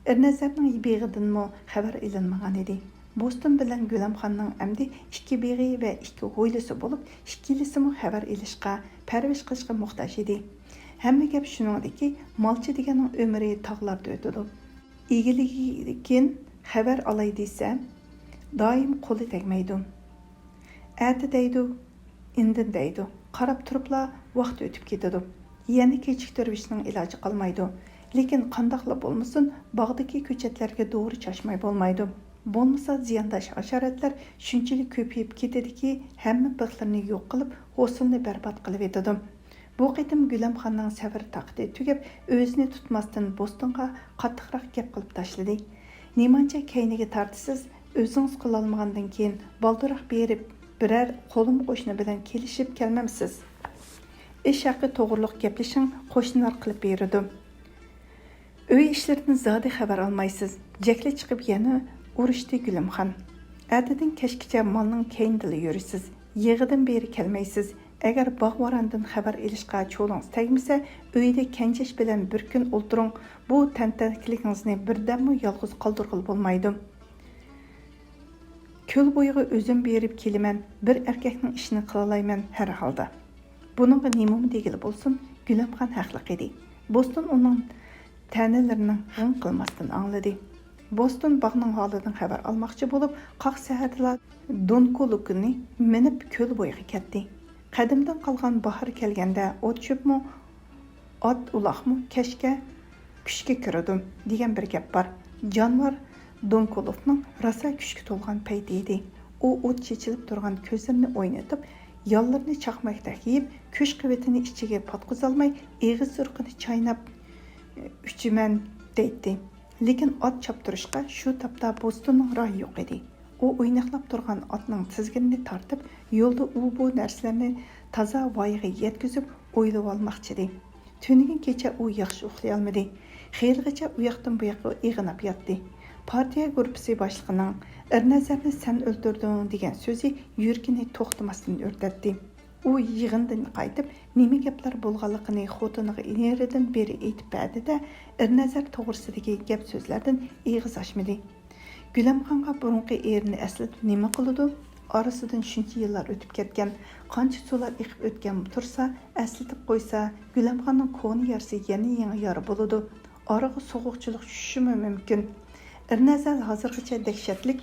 ئېرنەزەرنىڭ بېغىدىنمۇ خەۋەر ئېلىنمىغان ئىدى. بوستون بىلەن گۈلەمخاننىڭ ئەمدى ئىككى بېغى ۋە ئىككى ھويلىسى بولۇپ، ئىككىلىسىمۇ خەۋەر ئېلىشقا، پەرۋىش قىلىشقا موھتاج ئىدى. ھەممە گەپ شۇنىڭدىكى، مالچى دېگەننىڭ ئۆمرى تاغلاردا ئۆتىدۇ. ئىگىلىكىدىن خەۋەر ئالاي دېسە، دائىم قولى تەگمەيدۇ. ئەتە دەيدۇ، ئىندىن دەيدۇ. قاراپ تۇرۇپلا ۋاقىت ئۆتۈپ كېتىدۇ. يەنە كېچىكتۈرۈۋېتىشنىڭ ئىلاجى قالمايدۇ. لېكىن قانداقلا بولمىسۇن، باغدىكى كۆچەتلەرگە دورا چاچماي بولمايدۇ. بولمىسا زىيانداش ھاشاراتلار شۇنچىلىك كۆپىيىپ كېتىدىكى، ھەممە بىخلىرىنى يوق قىلىپ، ھوسۇلنى بەربات قىلىۋېتىدۇ. بۇ قېتىم گۈلەمخاننىڭ سەۋر-تاقىتى تۈگەپ، ئۆزىنى تۇتماستىن بوستونغا قاتتىقراق گەپ قىلىپ تاشلىدى. نېمانچە كەينىگە تارتىسىز، ئۆزىڭىز قىلالمىغاندىن كېيىن بالدۇرراق بېرىپ، بىرەر قولۇم-قوشنا بىلەن كېلىشىپ كەلمەمسىز؟ ئىش ھەققى توغرۇلۇق گەپلىشىڭ، قوشنىلار قىلىپ بېرىدۇ. ئۆي ئىشلىرىدىن زادى خەۋەر ئالمايسىز. جەكلى چىقىپ يەنە ئۇرۇشتى گۈلەمخان. ئەتىدىن كەچكىچە مالنىڭ كەينىدىلا يۈرىسىز. يېغىدىن بېرى كەلمەيسىز. ئەگەر باغ-ۋاراندىن خەۋەر ئېلىشقا چولىڭىز تەگمىسە، ئۆيدە كەنجەش بىلەن بىر كۈن ئولتۇرۇڭ. بۇ تەنتەكىلىكىڭىزنى بىردەممۇ يالغۇز قالدۇرغىلى بولمايدۇ. كۆل بويىغا ئۆزۈم بېرىپ كېلىمەن، بىر ئەركەكنىڭ ئىشىنى قىلالايمەن ھەر ھالدا. بۇنىڭغا نېمىمۇ دېگىلى بولسۇن، گۈلەمخان ھەقلىق ئىدى. بوستون ئۇنىڭ تەنىلىرىنىڭ غىڭ قىلماستىن ئاڭلىدى. بوستون باغنىڭ ھالىدىن خەۋەر ئالماقچى بولۇپ، قاق سەھەردىلا دونكولۇكىنى مىنىپ كۆل بويىغا كەتتى. قەدىمدىن قالغان باھار كەلگەندە ئوت-چۆپمۇ، ئات-ئۇلاقمۇ كەچكە كۈچكە كىرىدۇ دېگەن بىر گەپ بار. جانىۋار دونكولۇفنىڭ راسا كۈچكە تولغان پەيتى ئىدى. ئۇ ئوت چېچىلىپ تۇرغان كۆزلىرىنى ئوينىتىپ، ياللىرىنى چاقماقتەك يېيىپ، كۈچ-قۇۋۋىتىنى ئىچىگە پاتقۇزالماي، ئېغىز-ئۇرۇقىنى چايناپ، ئۈچىمەن دەيتتى. لېكىن ئات چاپتۇرۇشقا شۇ تاپتا بوستوننىڭ رايى يوق ئىدى. ئۇ ئويناقلاپ تۇرغان ئاتنىڭ تىزگىنىنى تارتىپ، يولدا ئۇ-بۇ نەرسىلەرنى تازا ۋايىغا يەتكۈزۈپ ئويۇلۇۋالماقچىدى. تۈنۈگۈن كېچە ئۇ ياخشى ئۇخلىيالمىدى. خېلىغىچە ئۇياقتىن بۇياققا ئېغىناپ ياتتى. پارتىيە گۇرۇپپىسى باشلىقىنىڭ «ئېرنەزەرنى سەن ئۆلتۈردۈڭ» دېگەن سۆزى يۈرىكىنى توختىماستىن ئۆرتەتتى. ئۇ يىغىندىن قايتىپ، نېمە گەپلەر بولغانلىقىنى خوتۇنىغا ئېرىدىن بېرى ئېيتىپ بەردى-دە، ئېرنەزەر توغرىسىدىكى گەپ-سۆزلەردىن ئېغىز ئاچمىدى. گۈلەمخانغا بۇرۇنقى ئېرىنى ئەسلىتىپ نېمە قىلىدۇ؟ ئارىسىدىن شۇنچە يىللار ئۆتۈپ كەتكەن، قانچە سۇلار ئېقىپ ئۆتكەن تۇرسا، ئەسلىتىپ قويسا، گۈلەمخاننىڭ كونا يارىسى يەنە يېڭى يارا بولىدۇ. ئارىغا سوغۇقچىلىق چۈشۈشىمۇ مۇمكىن. ئېرنەزەر ھازىرغىچە دەھشەتلىك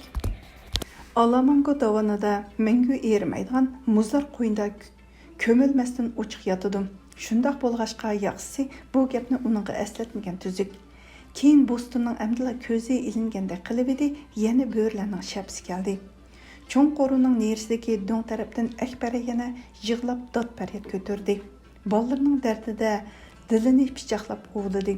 ئالامانگو داۋىنىدا مەڭگۈ ئېرىمەيدىغان مۇزلار قوينىدا كۆمۈلمەستىن ئوچۇق ياتىدۇ. شۇنداق بولغاچقا، ياخشىسى بۇ گەپنى ئۇنىڭغا ئەسلەتمىگەن تۈزۈك. كېيىن بوستوننىڭ ئەمدىلا كۆزى ئىلىنگەندەك قىلىۋىدى، يەنە بۆرىلەرنىڭ شەپىسى كەلدى. چوڭ قورۇنىڭ نېرىسىدىكى دۆڭ تەرەپتىن ئەكبەرە يەنە يىغلاپ دات-پەرياد كۆتۈردى. بالىلىرىنىڭ دەردىدە دىلىنى پىچاقلاپ ھۇۋلىدى.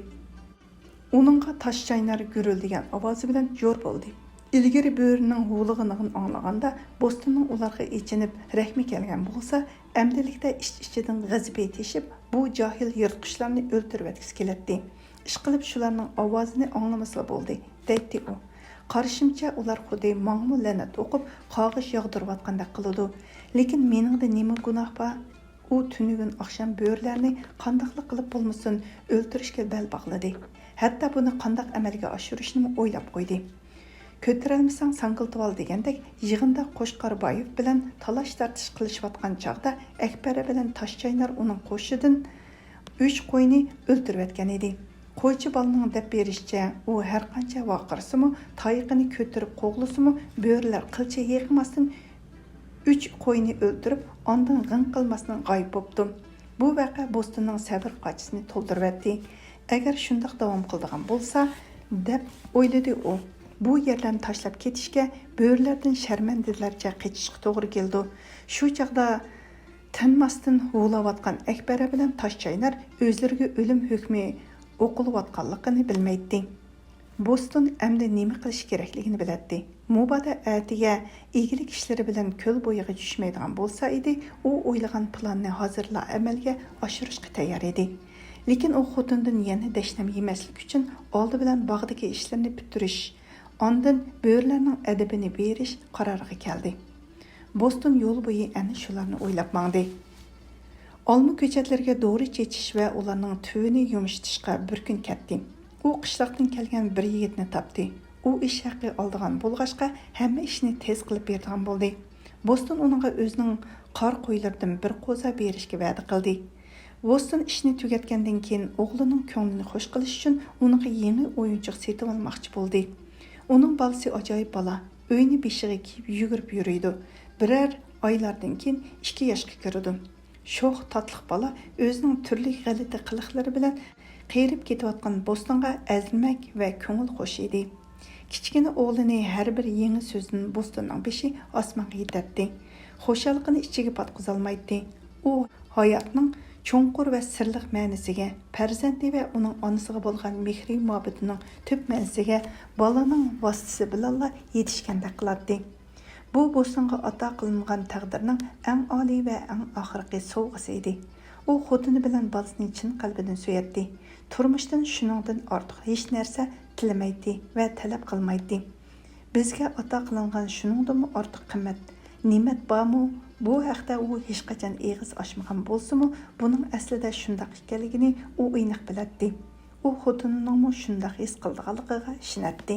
ئۇنىڭغا تاش چاينار گۈرۈلدىگەن ئاۋازى بىلەن جور بولدى. ئىلگىرى بۆرىنىڭ ھۇۋلىغىنىغىنى ئاڭلىغاندا، بوستوننىڭ ئۇلارغا ئېچىنىپ رەھمى كەلگەن بولسا، ئەمدىلىكتە ئىچ-ئىچىدىن غەزىپى تېشىپ، بۇ جاھىل يىرتقۇچلارنى ئۆلتۈرۈۋەتكۈسى كېلەتتى. ئىشقىلىپ، شۇلارنىڭ ئاۋازىنى ئاڭلىمىسىلا بولدى، دەيتتى ئۇ. قارىشىمچە، ئۇلار خۇددى ماڭىمۇ لەنەت ئوقۇپ، قارغىش ياغدۇرۇۋاتقاندەك قىلىدۇ. لېكىن مېنىڭدە نېمە گۇناھ بار؟ ئۇ تۈنۈگۈن ئاخشام بۆرىلەرنى قانداقلا قىلىپ بولمىسۇن ئۆلتۈرۈشكە بەل باغلىدى. ھەتتا بۇنى قانداق ئەمەلگە ئاشۇرۇشنىمۇ ئويلاپ قويدى. «كۆتۈرەلمىسەڭ ساڭگىلىتىۋال» دېگەندەك، يىغىندا قوچقاربايېف بىلەن تالاش-تارتىش قىلىشىۋاتقان چاغدا، ئەكبەرە بىلەن تاشچاينار ئۇنىڭ قوشىدىن ئۈچ قوينى ئۆلتۈرۈۋەتكەن ئىدى. قويچى بالىنىڭ دەپ بېرىشىچە، ئۇ ھەرقانچە ۋارقىرىسىمۇ، تايىقىنى كۆتۈرۈپ قوغلىسىمۇ، بۆرىلەر قىلچە ھىيقىماستىن ئۈچ قوينى ئۆلتۈرۈپ، ئاندىن غىڭ قىلماستىن غايىب بوپتۇ. بۇ ۋەقە بوستوننىڭ سەۋر قاچىسىنى تولدۇرۇۋەتتى. ئەگەر شۇنداق داۋام قىلىدىغان بولسا، دەپ ئويلىدى ئۇ، بۇ يەرلەرنى تاشلاپ كېتىشكە بۆرىلەردىن شەرمەندىلەرچە قېچىشقا توغرا كېلىدۇ. شۇ چاغدا تىنماستىن ھۇۋلاۋاتقان ئەكبەرە بىلەن تاش چاينار ئۆزلىرىگە ئۆلۈم ھۆكمى ئوقۇلۇۋاتقانلىقىنى بىلمەيتتى. بوستون ئەمدى نېمە قىلىش كېرەكلىكىنى بىلەتتى. مۇبادا ئەتىگە ئىگىلىك ئىشلىرى بىلەن كۆل بويىغا چۈشمەيدىغان بولسا ئىدى، ئۇ ئويلىغان پىلاننى ھازىرلا ئەمەلگە ئاشۇرۇشقا تەييار ئىدى. لېكىن ئۇ خوتۇندىن يەنە دەشنەم يېمەسلىك ئۈچۈن ئالدى بىلەن باغدىكى ئىشلىرىنى پۈتتۈرۈش، ئاندىن بۆرىلەرنىڭ ئەدىپىنى بېرىش قارارىغا كەلدى. بوستون يول بويى ئەنە شۇلارنى ئويلاپ ماڭدى. ئالما كۆچەتلىرىگە دورا چېچىش ۋە ئۇلارنىڭ تۈۋىنى يۇمشىتىشقا بىر كۈن كەتتى. ئۇ قىشلاقتىن كەلگەن بىر يىگىتنى تاپتى. ئۇ ئىش ھەققى ئالىدىغان بولغاچقا، ھەممە ئىشنى تېز قىلىپ بېرىدىغان بولدى. بوستون ئۇنىڭغا ئۆزىنىڭ قار قويلىرىدىن بىر قوزا بېرىشكە ۋەدە قىلدى. بوستون ئىشنى تۈگەتكەندىن كېيىن، ئوغلىنىڭ كۆڭلىنى خۇش قىلىش ئۈچۈن ئۇنىڭغا يېڭى ئويۇنچۇق سېتىۋالماقچى بولدى. ئۇنىڭ بالىسى ئاجايىپ بالا، ئۆينى بېشىغا كىيىپ يۈگۈرۈپ يۈرىدۇ. بىرەر ئايلاردىن كېيىن ئىككى ياشقا كىرىدۇ. شوخ، تاتلىق بالا ئۆزىنىڭ تۈرلۈك غەلىتە قىلىقلىرى بىلەن قېرىپ كېتىۋاتقان بوستونغا ئەزمەك ۋە كۆڭۈل خوش ئىدى. كىچىككىنە ئوغلىنى ھەر بىر يېڭى سۆزدىن بوستوننىڭ بېشى ئاسمانغا يېتەتتى. خۇشاللىقىنى ئىچىگە پاتقۇزالمايتتى. ئۇ ھاياتنىڭ چوڭقۇر ۋە سىرلىق مەنىسىگە، پەرزەنتى ۋە ئۇنىڭ ئانىسىغا بولغان مېھرى-مۇھەببىتىنىڭ تۈپ مەنىسىگە بالىنىڭ ۋاسىتىسى بىلەنلا يېتىشكەندەك قىلاتتى. بۇ بوستونغا ئاتا قىلىنغان تەقدىرنىڭ ئەڭ ئالىي ۋە ئەڭ ئاخىرقى سوۋغىسى ئىدى. ئۇ خوتۇنى بىلەن بالىسىنى چىن قەلبىدىن سۆيەتتى. تۇرمۇشتىن شۇنىڭدىن ئارتۇق ھېچ نەرسە تىلىمەيتتى ۋە تەلەپ قىلمايتتى. بىزگە ئاتا قىلىنغان شۇنىڭدىنمۇ ئارتۇق قىممەت، نېمەت بارمۇ؟ بۇ ھەقتە ئۇ ھېچقاچان ئېغىز ئاچمىغان بولسىمۇ، بۇنىڭ ئەسلىدە شۇنداق ئىكەنلىكىنى ئۇ ئېنىق بىلەتتى. ئۇ خوتۇنىنىڭمۇ شۇنداق ھېس قىلىدىغانلىقىغا ئىشىنەتتى.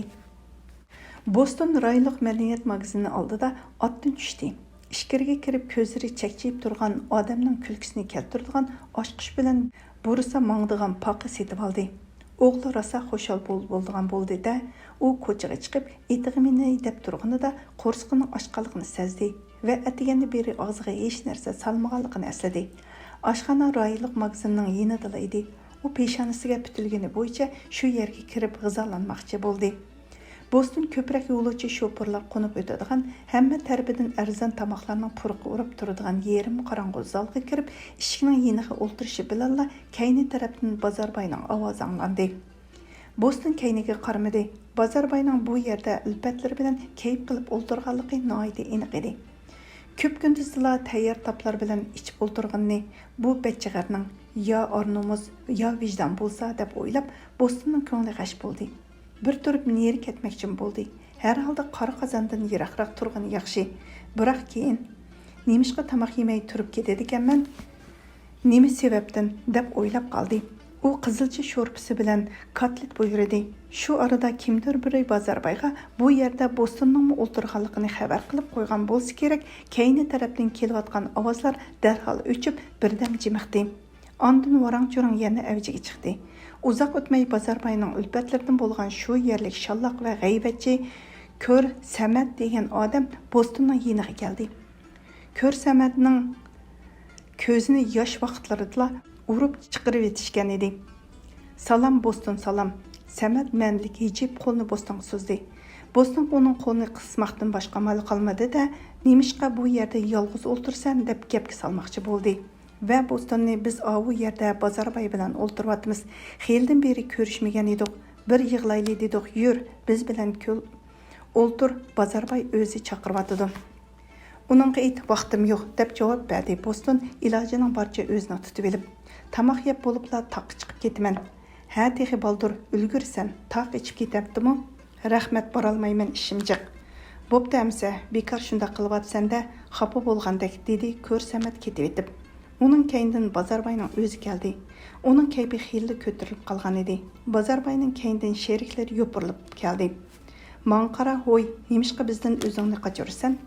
بوستون رايونلۇق مەدەنىيەت ماگىزىنى ئالدىدا ئاتتىن چۈشتى. ئىچكىرىگە كىرىپ، كۆزلىرى چەكچىيىپ تۇرغان ئادەمنىڭ كۈلكىسىنى كەلتۈرىدىغان ئاچقۇچ بىلەن بۇرۇسا ماڭىدىغان پاقا سېتىۋالدى. ئوغلى راسا خۇشال بول-، بولىدىغان بولدى-دە، ئۇ كوچىغا چىقىپ، ئېتىغا مىنەي دەپ تۇرغىنىدا قورسىقىنىڭ ئاچقانلىقىنى سەزدى ۋە ئەتىگەندىن بېرى ئاغزىغا ھېچ نەرسە سالمىغانلىقىنى ئەسلىدى. ئاشخانا رايونلۇق ماگىزىننىڭ يېنىدىلا ئىدى. ئۇ پېشانىسىگە پۈتۈلگىنى بويىچە شۇ يەرگە كىرىپ غىزالانماقچى بولدى. بوستون كۆپرەك يولۇچى شوپۇرلار قونۇپ ئۆتىدىغان، ھەممە تەرىپىدىن ئەرزان تاماقلارنىڭ پۇرىقى ئۇرۇپ تۇرىدىغان يېرىم قاراڭغۇ زالغا كىرىپ، ئىشىكنىڭ يېنىغا ئولتۇرۇشى بىلەنلا كەينى تەرەپتىن بازارباينىڭ ئاۋازى ئاڭلاندى. بوستون كەينىگە قارىمىدى. بازارباينىڭ بۇ يەردە ئۈلپەتلىرى بىلەن كەيپ قىلىپ ئولتۇرغانلىقى ناھايىتى ئېنىق ئىدى. كۈپكۈندۈزدىلا تەييار تاپلار بىلەن ئىچىپ ئولتۇرغىنىنى بۇ بەچچىغەرنىڭ يا ئار-نومۇس، يا ۋىجدان بولسا دەپ ئويلاپ، بوستوننىڭ كۆڭلى غەش بولدى. بىر تۇرۇپ نېرى كەتمەكچىمۇ بولدى. ھەرھالدا قارا قازاندىن يىراقراق تۇرغىنى ياخشى. بىراق كېيىن، نېمىشقا تاماق يېمەي تۇرۇپ كېتىدىكەنمەن؟ نېمە سەۋەبتىن؟ دەپ ئويلاپ قالدى. ئۇ قىزىلچا شورپىسى بىلەن كاتلېت بۇيرۇدى. شۇ ئارىدا كىمدۇر بىرى بازاربايغا بۇ يەردە بوستوننىڭمۇ ئولتۇرغانلىقىنى خەۋەر قىلىپ قويغان بولسا كېرەك، كەينى تەرەپتىن كېلىۋاتقان ئاۋازلار دەرھال ئۆچۈپ، بىردەم جىمىقتى. ئاندىن ۋاراڭ-چۇرۇڭ يەنە ئەۋجىگە چىقتى. ئۇزاق ئۆتمەي بازارباينىڭ ئۈلپەتلىرىدىن بولغان شۇ يەرلىك شاللاق ۋە غەيۋەتچى كۆر سەمەت دېگەن ئادەم بوستوننىڭ يېنىغا كەلدى. كۆر سەمەتنىڭ كۆزىنى ياش ۋاقىتلىرىدىلا ئۇرۇپ چىقىرىۋېتىشكەن ئىدى. «سالام، بوستون، سالام!» سەمەت مەنىلىك ھىجىيىپ قولىنى بوستونغا سوزدى. بوستون ئۇنىڭ قولىنى قىسماقتىن باشقا ئامالى قالمىدى-دە، «نېمىشقا بۇ يەردە يالغۇز ئولتۇرىسەن؟» دەپ گەپكە سالماقچى بولدى. ۋە بوستوننى، «بىز ئاۋۇ يەردە بازارباي بىلەن ئولتۇرۇۋاتىمىز. خېلىدىن بېرى كۆرۈشمىگەن ئىدۇق. بىر يىغلايلى دېدۇق. يۈر، بىز بىلەن كۆل ئولتۇر، بازارباي ئۆزى چاقىرىۋاتىدۇ.» «ئۇنىڭغا ئېيت، ۋاقتىم يوق» دەپ جاۋاب بەردى بوستون، ئىلاجىنىڭ بارىچە ئۆزىنى تۇتۇۋېلىپ. «تاماق يەپ بولۇپلا تاغقا چىقىپ كېتىمەن.» «ھە، تېخى بالدۇر، ئۈلگۈرىسەن، تاغ ئېچىپ كېتەتتىمۇ؟» «رەھمەت، بارالمايمەن، ئىشىم جىق.» «بوپتۇ ئەمىسە، بىكار شۇنداق قىلىۋاتىسەن-دە، خاپا بولغاندەك» دېدى كۆر سەمەت كېتىۋېتىپ. ئۇنىڭ كەينىدىن بازارباينىڭ ئۆزى كەلدى. ئۇنىڭ كەيپى خېلىلا كۆتۈرۈلۈپ قالغانىدى. بازارباينىڭ كەينىدىن شېرىكلىرى يوپۇرۇلۇپ كەلدى. «ماڭا قارا، ھوي، نېمىشقا بىزدىن ئۆزۈڭنى قاچۇرىسەن؟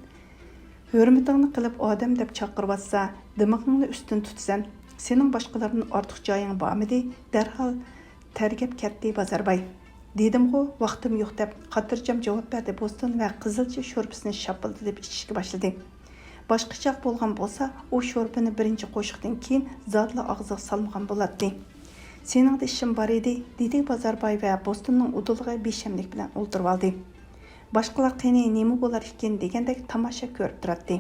ھۆرمىتىڭنى قىلىپ ئادەم دەپ چاقىرىۋاتسا، دىمىقىڭنى ئۈستۈن تۇتىسەن. سېنىڭ باشقىلاردىن ئارتۇق جايىڭ بارمىدى؟ دەرھال تەرگەپ كەتتى بازارباي. دېدىمغۇ، ۋاقتىم يوق دەپ، خاتىرجەم جاۋاب بەردى بوستون ۋە قىزىلچا شورپىسىنى شاپپىلدىتىپ ئىچىشكە باشلىدى. باشقىچاق بولغان بولسا، ئۇ شورپىنى بىرىنچى قوشۇقتىن كېيىن زادىلا ئاغزىغا سالمىغان بولاتتى. سېنىڭدە ئىشىم بار ئىدى، دېدى بازارباي ۋە بوستوننىڭ ئۇدۇلىغا بىشەملىك بىلەن ئولتۇرۇۋالدى. باشقىلار قېنى نېمە بولار ئىكەن دېگەندەك تاماشا كۆرۈپ تۇراتتى.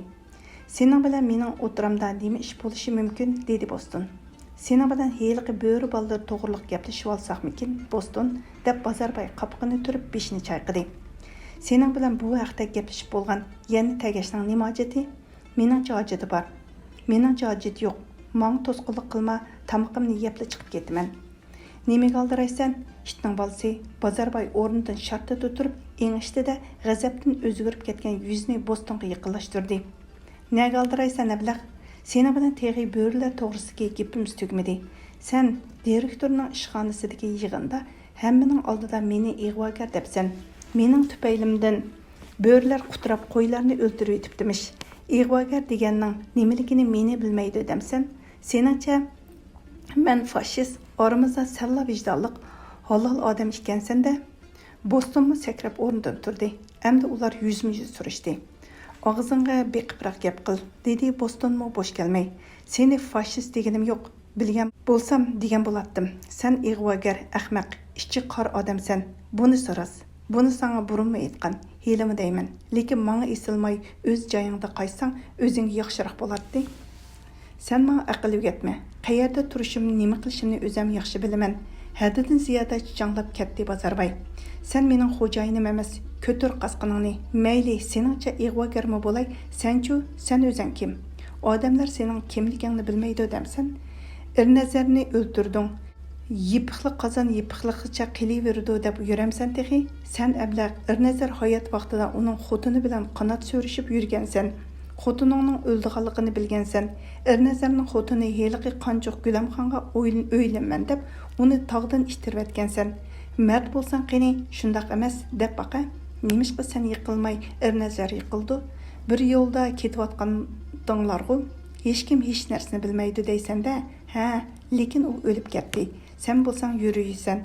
سېنىڭ بىلەن مېنىڭ ئوتتۇرامدا نېمە ئىش بولۇشى مۇمكىن؟ دېدى بوستون. سېنىڭ بىلەن ھېلىقى بۆرە بالىلىرى توغرىلىق گەپلىشىۋالساقمىكىن، بوستون؟ دەپ بازارباي قاپىقىنى تۈرۈپ بېشىنى چايقىدى. سېنىڭ بىلەن بۇ ھەقتە گەپلىشىپ بولغان يەنە تەگەشنىڭ نېمە ھاجىتى؟ مېنىڭچە ھاجىتى بار. مېنىڭچە ھاجىتى يوق. ماڭا توسقۇنلۇق قىلما، تامىقىمنى يەپلا چىقىپ كېتىمەن. نېمىگە ئالدىرايسەن، ئىتنىڭ بالىسى؟ بازارباي ئورنىدىن شارتىدە تۇرۇپ ئېڭىشتى-دە، غەزەپتىن ئۆزگىرىپ كەتكەن يۈزىنى بوستونغا يېقىنلاشتۇردى. نەگە ئالدىرايسەن، ئەبلەخ؟ سېنىڭ بىلەن تېخى بۆرىلەر توغرىسىدىكى گېپىمىز تۈگىمىدى. سەن دىرېكتورنىڭ ئىشخانىسىدىكى يىغىندا ھەممىنىڭ ئالدىدا مېنى ئىغۋاگەر دەپسەن. مېنىڭ تۈپەيلىمدىن بۆرىلەر قۇتراپ، قويلارنى ئۆلتۈرۈۋېتىپتىمىش. ئىغۋاگەر دېگەننىڭ نېمىلىكىنى مېنى بىلمەيدۇ دەمسەن؟ سېنىڭچە، مەن فاشىست، ئارىمىزدا سەنلا ۋىجدانلىق، ھالال ئادەم ئىكەنسەن-دە. بوستونمۇ سەكرەپ ئورنىدىن تۇردى. ئەمدى ئۇلار يۈزمۇ يۈز سۈرۈشتى. ئاغزىڭغا بېقىپراق گەپ قىل، دېدى بوستونمۇ بوش كەلمەي. سېنى فاشىست دېگىنىم يوق. بىلگەن بولسام دېگەن بولاتتىم. سەن ئىغۋاگەر، ئەخمەق، ئىچى قارا ئادەمسەن. بۇنىسى راست. بۇنى ساڭا بۇرۇنمۇ ئېيتقان، ھېلىمۇ دەيمەن. لېكىن ماڭا ئېسىلماي ئۆز جايىڭدا قايتساڭ ئۆزۈڭگە ياخشىراق بولاتتى. سەن ماڭا ئەقىل ئۆگەتمە. قەيەردە تۇرۇشۇمنى، نېمە قىلىشىمنى ئۆزەم ياخشى بىلىمەن. ھەددىدىن زىيادە چىچاڭلاپ كەتتى بازارباي. سەن مېنىڭ خوجايىنىم ئەمەس. كۆتۈر قاسقىنىڭنى. مەيلى، سېنىڭچە ئىغۋاگەرمۇ بولاي. سەنچۇ، سەن ئۆزەڭ كىم؟ ئادەملەر سېنىڭ كىملىكىڭنى بىلمەيدۇ دەمسەن؟ ئېرنەزەرنى ئۆلتۈردۈڭ. يېپىقلىق قازان يېپىقلىقىچە قېلىۋېرىدۇ دەپ يۈرەمسەن تېخى؟ سەن ئەبلەخ، ئېرنەزەر ھايات ۋاقتىدا ئۇنىڭ خوتۇنى بىلەن قانات سۆرۈشۈپ يۈرگەنسەن. خوتۇنۇڭنىڭ ئۆلىدىغانلىقىنى بىلگەنسەن. ئېرنەزەرنىڭ خوتۇنى ھېلىقى قانچۇق گۈلەمخانغا ئۆي-، ئۆيلىنىمەن دەپ ئۇنى تاغدىن ئىتتىرىۋەتكەنسەن. مەرد بولساڭ قېنى، شۇنداق ئەمەس، دەپ باقە. نېمىشقا سەن يىقىلماي، ئېرنەزەر يىقىلىدۇ؟ بىر يولدا كېتىۋاتقانتىڭلارغۇ؟ ھېچكىم ھېچ نەرسىنى بىلمەيدۇ دەيسەن-دە. ھە، لېكىن ئۇ ئۆلۈپ كەتتى. سەن بولساڭ يۈرۈۋېرىسەن.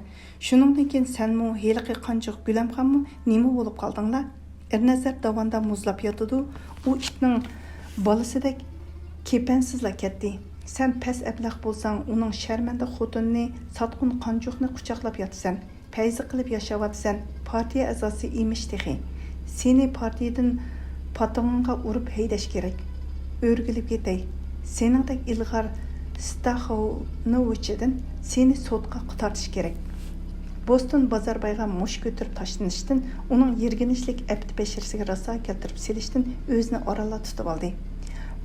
شۇنىڭدىن كېيىن سەنمۇ، ھېلىقى قانچۇق گۈلەمخانمۇ نېمە بولۇپ قالدىڭلار؟ ئېرنەزەر داۋاندا مۇزلاپ ياتىدۇ. ئۇ ئىتنىڭ بالىسىدەك كېپەنسىزلا كەتتى. سەن پەس ئەبلەخ بولساڭ، ئۇنىڭ شەرمەندە خوتۇنىنى، ساتقۇن قانچۇقنى قۇچاقلاپ ياتىسەن. پەيزى قىلىپ ياشاۋاتىسەن، پارتىيە ئەزاسى ئىمىش تېخى. سېنى پارتىيىدىن پاتىڭىڭغا ئۇرۇپ ھەيدەش كېرەك. ئۆرگىلىپ كېتەي. سېنىڭدەك ئىلغار ستاخانوۋىچىدىن سېنى سوتقا تارتىش كېرەك. بوستون بازاربايغا مۇش كۆتۈرۈپ تاشلىنىشتىن، ئۇنىڭ يىرگىنچلىك ئەپتى بەشىرىسىگە راسا كەلتۈرۈپ سېلىشتىن ئۆزىنى ئارانلا تۇتۇۋالدى.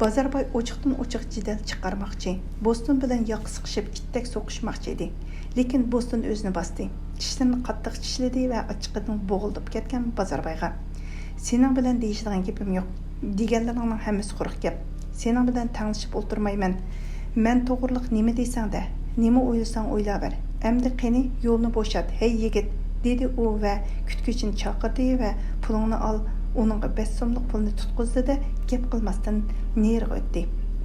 بازارباي ئوچۇقتىن ئوچۇق جېدەل چىقارماقچى، بوستون بىلەن ياقا سىقىشىپ ئىتتەك سوقۇشماقچى ئىدى. لېكىن بوستون ئۆزىنى باستى. چىشلىرىنى قاتتىق چىشلىدى ۋە ئاچچىقىدىن بوغۇلدۇپ كەتكەن بازاربايغا، سېنىڭ بىلەن دېيىشىدىغان گېپىم يوق. دېگەنلىرىڭنىڭ ھەممىسى قۇرۇق گەپ. سېنىڭ بىلەن تەڭلىشىپ ئولتۇرمايمەن. مەن توغرىلىق نېمە دېسەڭ دە، نېمە ئويلىساڭ ئويلاۋەر. ئەمدى قېنى، يولنى بوشات، ھەي يىگىت، دېدى ئۇ ۋە كۈتكۈچىنى چاقىردى ۋە پۇلۇڭنى ئال، ئۇنىڭغا بەش سوملۇق پۇلنى تۇتقۇزدى-دە، گەپ قىلماستىن نېرىغا ئۆتتى.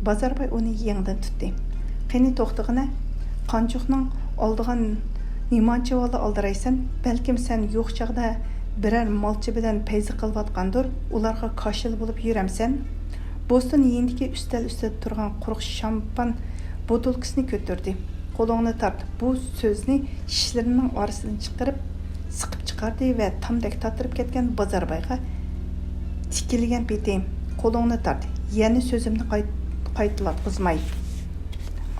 بازارباي ئۇنى يېڭىدىن تۇتتى. قېنى توختىغىنە، قانچۇقنىڭ ئالىدىغان نېمانچىۋالا ئالدىرايسەن؟ بەلكىم سەن يوق چاغدا بىرەر مالچى بىلەن پەيزى قىلىۋاتقاندۇر، ئۇلارغا كاشىلا بولۇپ يۈرەمسەن؟ بوستون يېنىدىكى ئۈستەل ئۈستىدە تۇرغان قۇرۇق شامپان بوتۇلكىسىنى كۆتۈردى. قولۇڭنى تارت، بۇ سۆزنى چىشلىرىنىڭ ئارىسىدىن چىقىرىپ، سىقىپ چىقاردى ۋە تامدەك تاتىرىپ كەتكەن بازاربايغا تىكىلگەن پېتى، قولۇڭنى تارت، يەنە سۆزۈمنى قايت-، قايتىلاتقۇزماي.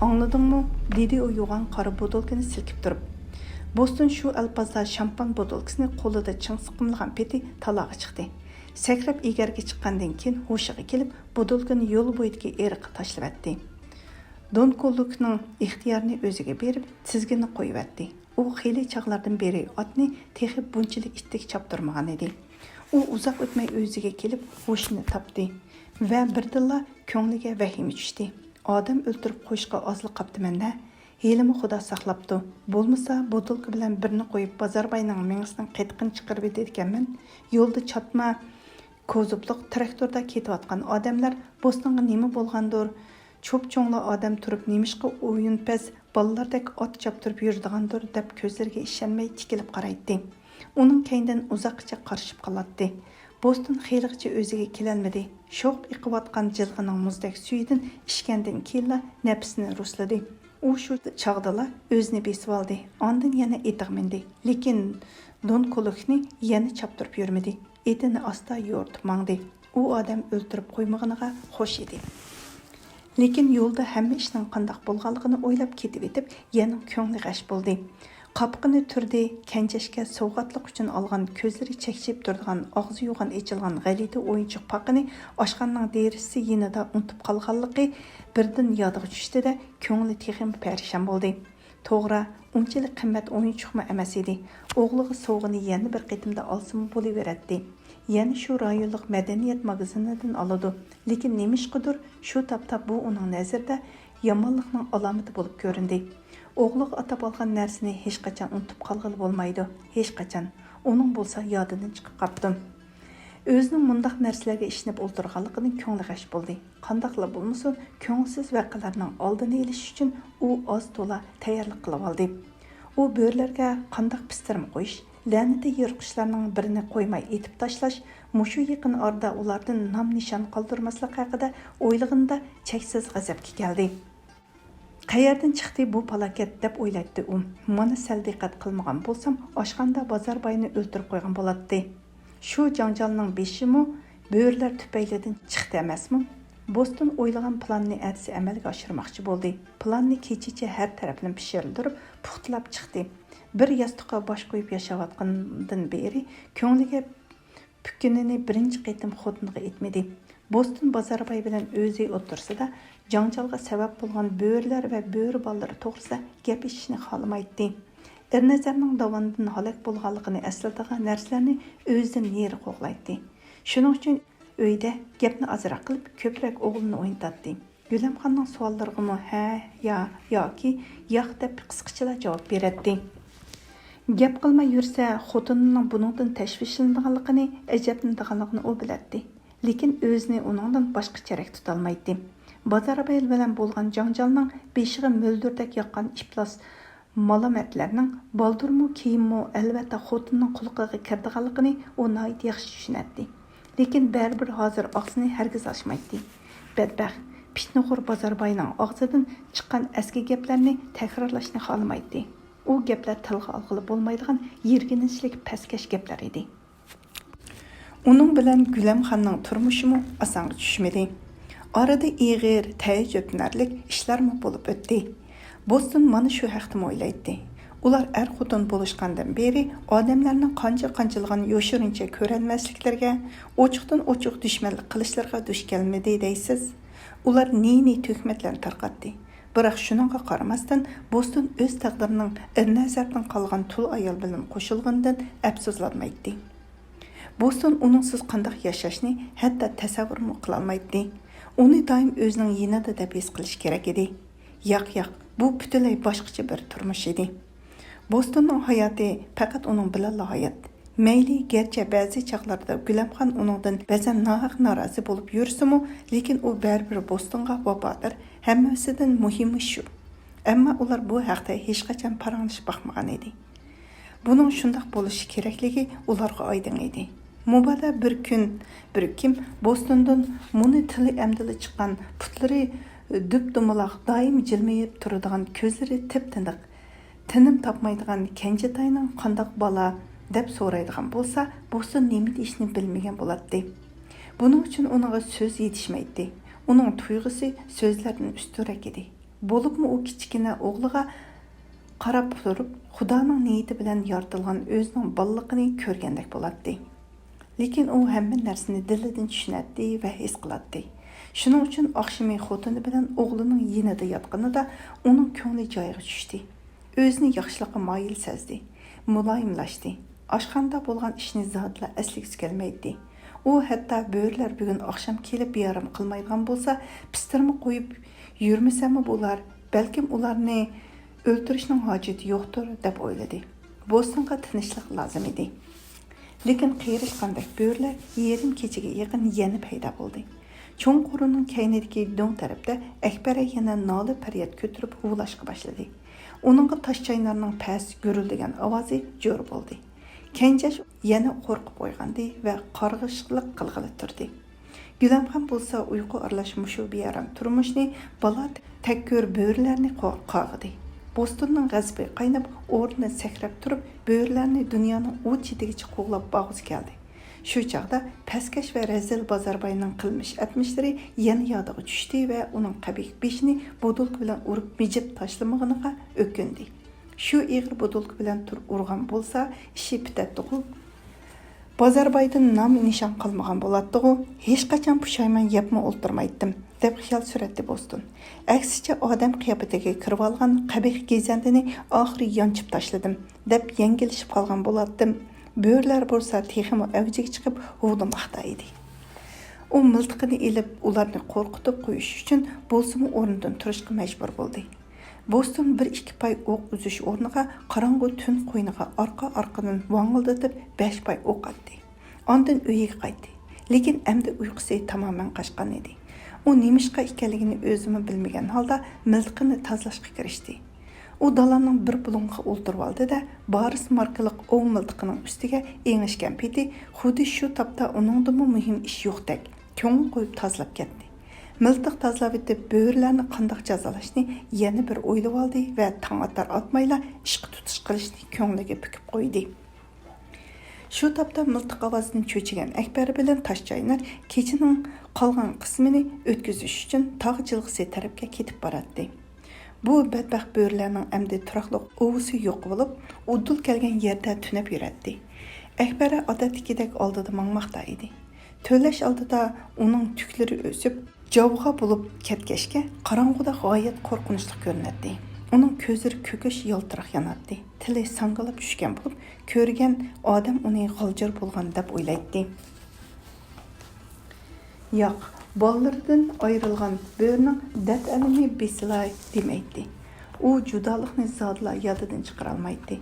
ئاڭلىدىڭمۇ؟ دېدى ئۇ يوغان قارا بوتۇلكىنى سىلكىپ تۇرۇپ. بوستون شۇ ئەلپازدا شامپان بوتۇلكىسىنى قولىدا چىڭ سىقىملىغان پېتى تالاغا چىقتى. سەكرەپ ئېگەرگە چىققاندىن كېيىن ھوشىغا كېلىپ، بوتۇلكىنى يول بويىدىكى ئېرىققا تاشلىۋەتتى. دون كوللۇكنىڭ ئىختىيارىنى ئۆزىگە بېرىپ، تىزگىننى قويۇۋەتتى. ئۇ خېلى چاغلاردىن بېرى ئاتنى تېخى بۇنچىلىك ئىتتىك چاپتۇرمىغان ئىدى. ئۇ ئۇزاق ئۆتمەي ئۆزىگە كېلىپ، ھوشىنى تاپتى ۋە بىردىنلا كۆڭلىگە ۋەھىمە چۈشتى. ئادەم ئۆلتۈرۈپ قويۇشقا ئازلا قاپتىمەن-دە. ھېلىمۇ خۇدا ساقلاپتۇ. بولمىسا، بوتۇلكا بىلەن بىرنى قويۇپ، بازارباينىڭ مېڭىسىنىڭ قېتىقىنى چىقىرىۋېتىدىكەنمەن. يولدا چاتما كوزۇپلۇق تىراكتوردا كېتىۋاتقان ئادەملەر بوستونغا نېمە بولغاندۇر، چوپچوڭلا ئادەم تۇرۇپ نېمىشقا ئويۇنپەز بالىلاردەك ئات چاپتۇرۇپ يۈرىدىغاندۇر دەپ كۆزلىرىگە ئىشەنمەي تىكىلىپ قارايتتى. ئۇنىڭ كەينىدىن ئۇزاققىچە قارىشىپ قالاتتى. بوستون خېلىغىچە ئۆزىگە كېلەلمىدى. شوخ ئېقىۋاتقان جىلغىنىڭ مۇزدەك سۈيىدىن ئىچكەندىن كېيىنلا نەپىسىنى رۇسلىدى. ئۇ شۇ چاغدىلا ئۆزىنى بېسىۋالدى، ئاندىن يەنە ئېتىغا مىندى. لېكىن دونكولۇكنى يەنە چاپتۇرۇپ يۈرمىدى. ئېتىنى ئاستا يورۇتۇپ ماڭدى. ئۇ ئادەم ئۆلتۈرۈپ قويمىغىنىغا خوش ئىدى. لېكىن يولدا ھەممە ئىشنىڭ قانداق بولغانلىقىنى ئويلاپ كېتىۋېتىپ، يەنە كۆڭلى غەش بولدى. قاپىقىنى تۈردى، كەنجەشكە سوۋغاتلىق ئۈچۈن ئالغان كۆزلىرى چەكچىيىپ تۇرىدىغان، ئاغزى يوغان ئېچىلغان غەلىتە ئويۇنچۇق پاقىنى ئاشخانىنىڭ دېرىزىسى يېنىدا ئۇنتۇپ قالغانلىقى بىردىن يادىغا چۈشتى-دە، كۆڭلى تېخىمۇ پەرىشان بولدى. توغرا، ئۇنچىلىك قىممەت ئويۇنچۇقمۇ ئەمەس ئىدى. ئوغلىغا سوۋغىنى يەنە بىر قېتىمدا ئالسىمۇ بولۇۋېرەتتى. يەنە شۇ رايونلۇق مەدەنىيەت ماگىزىنىدىن ئالىدۇ. لېكىن نېمىشقىدۇر شۇ تاپتا بۇ ئۇنىڭ نەزىرىدە يامانلىقنىڭ ئالامىتى بولۇپ كۆرۈندى. ئوغلىغا ئاتاپ ئالغان نەرسىنى ھېچقاچان ئۇنتۇپ قالغىلى بولمايدۇ. ھېچقاچان. ئۇنىڭ بولسا يادىدىن چىقىپ قاپتۇ. ئۆزىنىڭ مۇنداق نەرسىلەرگە ئىشىنىپ ئولتۇرغانلىقىدىن كۆڭلى غەش بولدى. قانداقلا بولمىسۇن، كۆڭۈلسىز ۋەقەلەرنىڭ ئالدىنى ئېلىش ئۈچۈن ئۇ ئاز-تولا تەييارلىق قىلىۋالدى. ئۇ بۆرىلەرگە قانداق پىستىرما قويۇش، لەنىتى يىرتقۇچلارنىڭ بىرىنى قويماي ئېتىپ تاشلاش، مۇشۇ يېقىن ئارىدا ئۇلاردىن نام-نىشان قالدۇرماسلىق ھەققىدە ئويلىغىنىدا چەكسىز غەزەپكە كەلدى. «قەيەردىن چىقتى بۇ پالاكەت؟» دەپ ئويلايتتى ئۇ. «مانا سەل دىققەت قىلمىغان بولسام، ئاشخانىدا بازارباينى ئۆلتۈرۈپ قويغان بولاتتى. شۇ جاڭجالنىڭ بېشىمۇ بۆرىلەر تۈپەيلىدىن چىقتى ئەمەسمۇ؟» بوستون ئويلىغان پىلاننى ئەتىسى ئەمەلگە ئاشۇرماقچى بولدى. پىلاننى كېچىچە ھەر تەرەپلىمە پىشۇرۇپ، پۇختىلاپ چىقتى. بىر ياستۇققا باش قويۇپ ياشاۋاتقاندىن بېرى كۆڭلىگە پۈككىنىنى بىرىنچى قېتىم خوتۇنىغا ئېيتمىدى. بوستون بازارباي بىلەن ئۆزى ئوتتۇرىسىدا جاڭجالغا سەۋەب بولغان بۆرىلەر ۋە بۆرە بالىلىرى توغرىسىدا گەپ ئېچىشنى خالىمايتتى. ئېرنەزەرنىڭ داۋاندىن ھالاك بولغانلىقىنى ئەسلىتىدىغان نەرسىلەرنى ئۆزىدىن نېرى قوغلايتتى. شۇنىڭ ئۈچۈن ئۆيدە گەپنى ئازراق قىلىپ، كۆپرەك ئوغلىنى ئوينىتاتتى. گۈلەمخاننىڭ سوئاللىرىغىمۇ ھە، يا، ياكى ياق دەپ قىسقىچىلا جاۋاب بېرەتتى. گەپ قىلماي يۈرسە، خوتۇنىنىڭ بۇنىڭدىن تەشۋىشلىنىدىغانلىقىنى، ئەجەبلىنىدىغانلىقىنى ئۇ بىلەتتى. لېكىن ئۆزىنى ئۇنىڭدىن باشقىچە رەك تۇتالمايتتى. بازارباي بىلەن بولغان جاڭجالنىڭ بېشىغا مۆلدۈردەك ياغقان ئىپلاس مالامەتلەرنىڭ بالدۇرمۇ كېيىنمۇ ئەلۋەتتە خوتۇنىنىڭ قۇلىقىغا كىرىدىغانلىقىنى ئۇ ناھايىتى ياخشى چۈشىنەتتى. لېكىن بەرىبىر ھازىر ئاغزىنى ھەرگىز ئاچمايتتى. بەتبەخت، پىتنىخور بازارباينىڭ ئاغزىدىن چىققان ئەسكى گەپلەرنى تەكرارلاشنى خالىمايتتى. ئۇ گەپلەر تىلغا ئالغىلى بولمايدىغان يىرگىنچلىك، پەسكەش گەپلەر ئىدى. ئۇنىڭ بىلەن گۈلەمخاننىڭ تۇرمۇشىمۇ ئاسانغا چۈشمىدى. ئارىدا ئېغىر، تەئەججۈپلىنەرلىك ئىشلارمۇ بولۇپ ئۆتتى. بوستون مانا شۇ ھەقتىمۇ ئويلايتتى. ئۇلار ئەر-خوتۇن بولۇشقاندىن بېرى ئادەملەرنىڭ قانچە-قانچىلىغان يوشۇرۇنچە كۆرەلمەسلىكلىرىگە، ئوچۇقتىن-ئوچۇق دۈشمەنلىك قىلىشلىرىغا دۇچ كەلمىدى دەيسىز. ئۇلار نى-نى تۆھمەتلەرنى تارقاتتى. بىراق شۇنىڭغا قارىماستىن، بوستون ئۆز تەقدىرىنىڭ ئېرنەزەردىن قالغان تۇل ئايال بىلەن قوشۇلغىنىدىن ئەپسۇسلانمايتتى. بوستون ئۇنىڭسىز قانداق ياشاشنى ھەتتا تەسەۋۋۇرمۇ قىلالمايتتى. ئۇنى دائىم ئۆزىنىڭ يېنىدا دەپ ھېس قىلىش كېرەك ئىدى. ياق، ياق، بۇ پۈتۈنلەي باشقىچە بىر تۇرمۇش ئىدى. بوستوننىڭ ھاياتى پەقەت ئۇنىڭ بىلەنلا ھايات. مەيلى، گەرچە بەزى چاغلاردا گۈلەمخان ئۇنىڭدىن بەزەن ناھەق نارازى بولۇپ يۈرسىمۇ، لېكىن ئۇ بەرىبىر بوستونغا ۋاپادار، ھەممىسىدىن مۇھىمى شۇ. ئەمما ئۇلار بۇ ھەقتە ھېچقاچان پاراڭلىشىپ باقمىغان ئىدى. بۇنىڭ شۇنداق بولۇشى كېرەكلىكى ئۇلارغا ئايدىڭ ئىدى. مۇبادا بىر كۈن بىر كىم بوستوندىن مۇنى تىلى ئەمدىلا چىققان، پۇتلىرى دۈپدۇمىلاق، دائىم جىلمىيىپ تۇرىدىغان، كۆزلىرى تىپتىنىق، تىنىم تاپمايدىغان كەنجىتاينىڭ «قانداق بالا؟» دەپ سورايدىغان بولسا، بوستون نېمە دېيىشنى بىلمىگەن بولاتتى. بۇنىڭ ئۈچۈن ئۇنىڭغا سۆز يېتىشمەيتتى. ئۇنىڭ تۇيغۇسى سۆزلەردىن ئۈستۈنرەك ئىدى. بولۇپمۇ ئۇ كىچىككىنە ئوغلىغا قاراپ تۇرۇپ، خۇدانىڭ نىيىتى بىلەن يارىتىلغان ئۆزىنىڭ بالىلىقىنى كۆرگەندەك بولاتتى. لېكىن ئۇ ھەممە نەرسىنى دىلىدىن چۈشىنەتتى ۋە ھېس قىلاتتى. شۇنىڭ ئۈچۈن ئاخشىمى خوتۇنى بىلەن ئوغلىنىڭ يېنىدا ياتقىنىدا ئۇنىڭ كۆڭلى جايىغا چۈشتى. ئۆزىنى ياخشىلىققا مايىل سەزدى. مۇلايىملاشتى. ئاشخانىدا بولغان ئىشنى زادىلا ئەسلىگۈسى كەلمەيتتى. ئۇ ھەتتا بۆرىلەر بۈگۈن ئاخشام كېلىپ بىئارام قىلمايدىغان بولسا، پىستىرما قويۇپ يۈرمىسەممۇ بولار، بەلكىم ئۇلارنى ئۆلتۈرۈشنىڭ ھاجىتى يوقتۇر، دەپ ئويلىدى. بوستونغا تىنچلىق لازىم ئىدى. لېكىن قېرىشقاندەك بۆرىلەر يېرىم كېچىگە يېقىن يەنە پەيدا بولدى. چوڭ قورۇنىڭ كەينىدىكى دۆڭ تەرەپتە ئەكبەرە يەنە نالە-پەرياد كۆتۈرۈپ ھۇۋلاشقا باشلىدى. ئۇنىڭغا تاشچاينارنىڭ پەس گۈرۈلدىگەن ئاۋازى جور بولدى. كەنجەش يەنە قورقۇپ ئويغاندى ۋە قارغىشلىق قىلغىلى تۇردى. گۈلەمخان بولسا ئۇيقۇ ئارىلاش مۇشۇ بىئارام تۇرمۇشنى، بالا تەككۈر بۆرىلەرنى قو-، قاغىدى. بوستوننىڭ غەزىپى قايناپ، ئورنىدىن سەكرەپ تۇرۇپ، بۆرىلەرنى دۇنيانىڭ ئۇ چېتىگىچە قوغلاپ باغقۇسى كەلدى. شۇ چاغدا پەسكەش ۋە رەزىل بازارباينىڭ قىلمىش-ئەتمىشلىرى يەنە يادىغا چۈشتى ۋە ئۇنىڭ قەبىھ بېشىنى بودۇلكا بىلەن ئۇرۇپ مىجىپ تاشلىمىغىنىغا ئۆكۈندى. شۇ ئېغىر بودۇلكا بىلەن تۇر-، ئۇرغان بولسا، ئىشى پۈتەتتىغۇ. بازاربايدىن نام-نىشان قالمىغان بولاتتىغۇ، ھېچقاچان پۇشايمان يەپمۇ ئولتۇرمايتتىم، دەپ خىيال سۈرەتتى بوستون. ئەكسىچە ئادەم قىياپىتىگە كىرىۋالغان قەبىھ گېزەندىنى ئاخىرى يانچىپ تاشلىدىم، دەپ يەڭگىللىشىپ قالغان بولاتتىم. بۆرىلەر بولسا تېخىمۇ ئەۋجىگە چىقىپ ھۇۋلىماقتا ئىدى. ئۇ مىلتىقىنى ئېلىپ، ئۇلارنى قورقۇتۇپ قويۇش ئۈچۈن بولسىمۇ ئورنىدىن تۇرۇشقا مەجبۇر بولدى. بوستون بىر ئىككى پاي ئوق ئۈزۈش ئورنىغا قاراڭغۇ تۈن قوينىغا ئارقا-ئارقىدىن ۋاڭىلدىتىپ بەش پاي ئوق ئاتتى. ئاندىن ئۆيىگە قايتتى. لېكىن ئەمدى ئۇيقۇسى تامامەن قاچقان ئىدى. ئۇ نېمىشقا ئىكەنلىكىنى ئۆزىمۇ بىلمىگەن ھالدا مىلتىقىنى تازىلاشقا كىرىشتى. ئۇ دالاننىڭ بىر بۇلۇڭىغا ئولتۇرۇۋالدى-دە، بارىس ماركىلىق ئوۋ مىلتىقىنىڭ ئۈستىگە ئېڭىشكەن پېتى خۇددى شۇ تاپتا ئۇنىڭدىنمۇ مۇھىم ئىش يوقتەك، كۆڭۈل قويۇپ تازىلاپ كەتتى. مىلتىق تازىلاۋېتىپ، بۆرىلەرنى قانداق جازالاشنى يەنە بىر ئويلىۋالدى ۋە تاڭ ئاتار-ئاتمايلا ئىشقا تۇتۇش قىلىشنى كۆڭلىگە پۈكۈپ قويدى. شۇ تاپتا مىلتىق ئاۋازىدىن چۆچۈگەن ئەكبەر بىلەن تاشچاينار كېچىنىڭ قالغان قىسمىنى ئۆتكۈزۈش ئۈچۈن تاغ جىلغىسى تەرەپكە كېتىپ باراتتى. بۇ بەتبەخت بۆرىلەرنىڭ ئەمدى تۇراقلىق ئۇۋىسى يوق بولۇپ، ئۇدۇل كەلگەن يەردە تۈنەپ يۈرەتتى. ئەكبەر ئادەتتىكىدەك ئالدىدا ماڭماقتا ئىدى. تۆلەش ئالدىدا ئۇنىڭ تۈكلىرى ئۆسۈپ، جاۋغا بولۇپ كەتكەچكە، قاراڭغۇدا غايەت قورقۇنچلۇق كۆرۈنەتتى. ئۇنىڭ كۆزلىرى كۆكۈش يالتىراق ياناتتى. تىلى ساڭگىلاپ چۈشكەن بولۇپ، كۆرگەن ئادەم ئۇنى غالجىر بولغان دەپ ئويلايتتى. ياق، بالىلىرىدىن ئايرىلغان بۆرىنىڭ دەرد-ئەلىمى بېسىلاي دېمەيتتى. ئۇ جۇدالىقنى زادىلا يادىدىن چىقىرالمايتتى.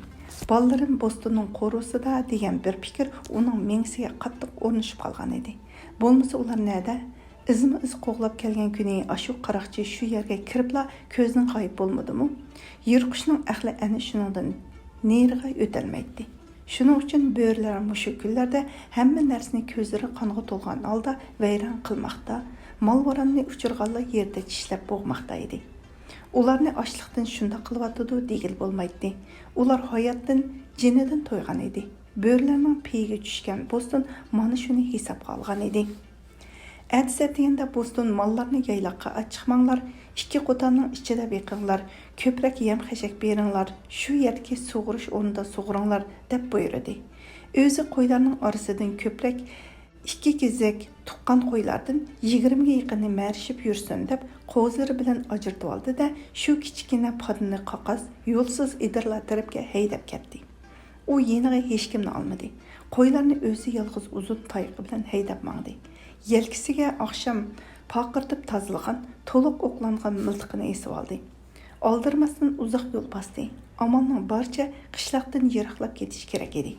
بالىلىرىم بوستوننىڭ قورۇسىدا دېگەن بىر پىكىر ئۇنىڭ مېڭىسىگە قاتتىق ئورنىشىپ قالغان ئىدى. بولمىسا ئۇلار نەدە؟ ئىزمۇ ئىز قوغلاپ كەلگەن كۈنى ئاشۇ قاراقچى شۇ يەرگە كىرىپلا كۆزدىن غايىب بولمىدىمۇ؟ يىرتقۇچنىڭ ئەقلى ئەنە شۇنىڭدىن نېرىغا ئۆتەلمەيتتى. شۇنىڭ ئۈچۈن بۆرىلەر مۇشۇ كۈنلەردە ھەممە نەرسىنى كۆزلىرى قانغا تولغان ھالدا ۋەيران قىلماقتا، مال-ۋاراننى ئۇچرىغانلا يېرىدە چىشلەپ بوغماقتا ئىدى. ئۇلارنى ئاچلىقتىن شۇنداق قىلىۋاتىدۇ دېگىلى بولمايتتى. ئۇلار ھاياتتىن، جېنىدىن تويغان ئىدى. بۆرىلەرنىڭ پېيىگە چۈشكەن بوستون مانا شۇنى ھېسابقا ئالغان ئىدى. ئەتىسى ئەتىگەندە بوستون ماللارنى يايلاققا ئاچىقماڭلار، ئىككى قوتاننىڭ ئىچىدە بېقىڭلار، كۆپرەك يەم-خەشەك بېرىڭلار، شۇ يەردىكى سۇغۇرۇش ئورنىدا سۇغۇرۇڭلار، دەپ بۇيرۇدى. ئۆزى قويلارنىڭ ئارىسىدىن كۆپرەك ئىككى كېزەك تۇغقان قويلاردىن يىگىرمىگە يېقىنى مەرىشىپ يۈرسۇن، دەپ قوزىلىرى بىلەن ئاجرىتىۋالدى-دە، شۇ كىچىككىنە پادىنى قاقاس، يولسىز ئىدىرلا تەرەپكە ھەيدەپ كەتتى. ئۇ يېنىغا ھېچكىمنى ئالمىدى. قويلارنى ئۆزى يالغۇز ئۇزۇن تايىقى بىلەن ھەيدەپ ماڭدى. يەلكىسىگە ئاخشام پارقىرىتىپ تازىلىغان، تولۇق ئوقلانغان مىلتىقىنى ئېسىۋالدى. ئالدىرىماستىن ئۇزاق يول باستى. ئامالنىڭ بارىچە قىشلاقتىن يىراقلاپ كېتىش كېرەك ئىدى.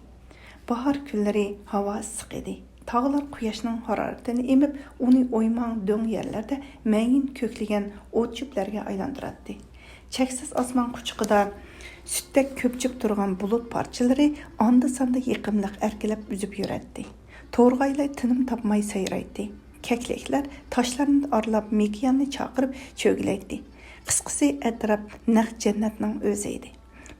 باھار كۈنلىرى ھاۋا ئىسسىق ئىدى. تاغلار قۇياشنىڭ ھارارىتىنى ئېمىپ، ئۇنى ئويماڭ دۆڭ يەرلەردە مەيىن كۆكلىگەن ئوت-چۆپلەرگە ئايلاندۇراتتى. چەكسىز ئاسمان قۇچىقىدا سۈتتەك كۆپچۈپ تۇرغان بۇلۇت پارچىلىرى ئاندا-ساندا يېقىملىق ئەركىلەپ ئۈزۈپ يۈرەتتى. تورغايلار تىنىم تاپماي سايرايتتى. كەكلەكلەر تاشلارنى ئارىلاپ مېكىياننى چاقىرىپ چۆگىلەيتتى. قىسقىسى، ئەتراپ نەق جەننەتنىڭ ئۆزى ئىدى.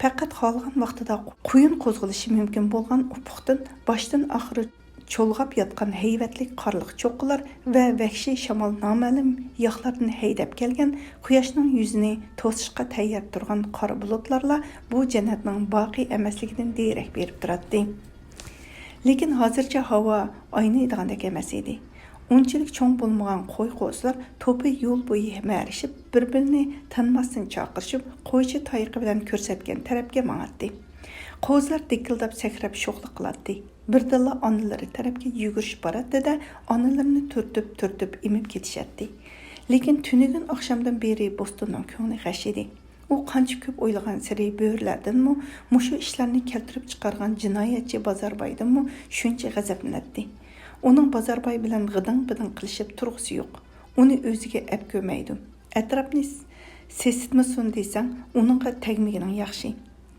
پەقەت خالىغان ۋاقتىدا قۇيۇن قوزغىلىشى مۇمكىن بولغان ئۇپۇقتىن باشتىن ئاخىر چۇلغاپ ياتقان ھەيۋەتلىك قارلىق چوققىلار ۋە ۋەھشىي شامال نامەلۇم ياقلاردىن ھەيدەپ كەلگەن، قۇياشنىڭ يۈزىنى توسۇشقا تەييار تۇرغان قارا بۇلۇتلارلا بۇ جەننەتنىڭ باقىي ئەمەسلىكىدىن دېرەك بېرىپ تۇراتتى. لېكىن ھازىرچە ھاۋا ئاينىيدىغاندەك ئەمەس ئىدى. ئۇنچىلىك چوڭ بولمىغان قوي-قوزىلار توپى يول بويى مەرىشىپ، بىر-بىرىنى تانىماستىن چاقىرىشىپ، قويچى تايىقى بىلەن كۆرسەتكەن تەرەپكە ماڭاتتى. قوزىلار دىككىلداپ سەكرەپ شوخلۇق قىلاتتى. بىردىنلا ئانىلىرى تەرەپكە يۈگۈرۈشۈپ باراتتى-دە، ئانىلىرىنى تۈرتۈپ-تۈرتۈپ ئېمىپ كېتىشەتتى. لېكىن تۈنۈگۈن ئاخشامدىن بېرى بوستوننىڭ كۆڭلى غەش ئىدى. ئۇ قانچە كۆپ ئويلىغانسېرى بۆرىلەردىنمۇ، مۇشۇ ئىشلارنى كەلتۈرۈپ چىقارغان جىنايەتچى بازاربايدىنمۇ شۇنچە غەزەپلىنەتتى. ئۇنىڭ بازارباي بىلەن غىدىڭ-بىدىڭ قىلىشىپ تۇرغۇسى يوق. ئۇنى ئۆزىگە ئەپ كۆرمەيدۇ. ئەتراپنى سېسىتمىسۇن دېسەڭ، ئۇنىڭغا تەگمىگىنىڭ ياخشى.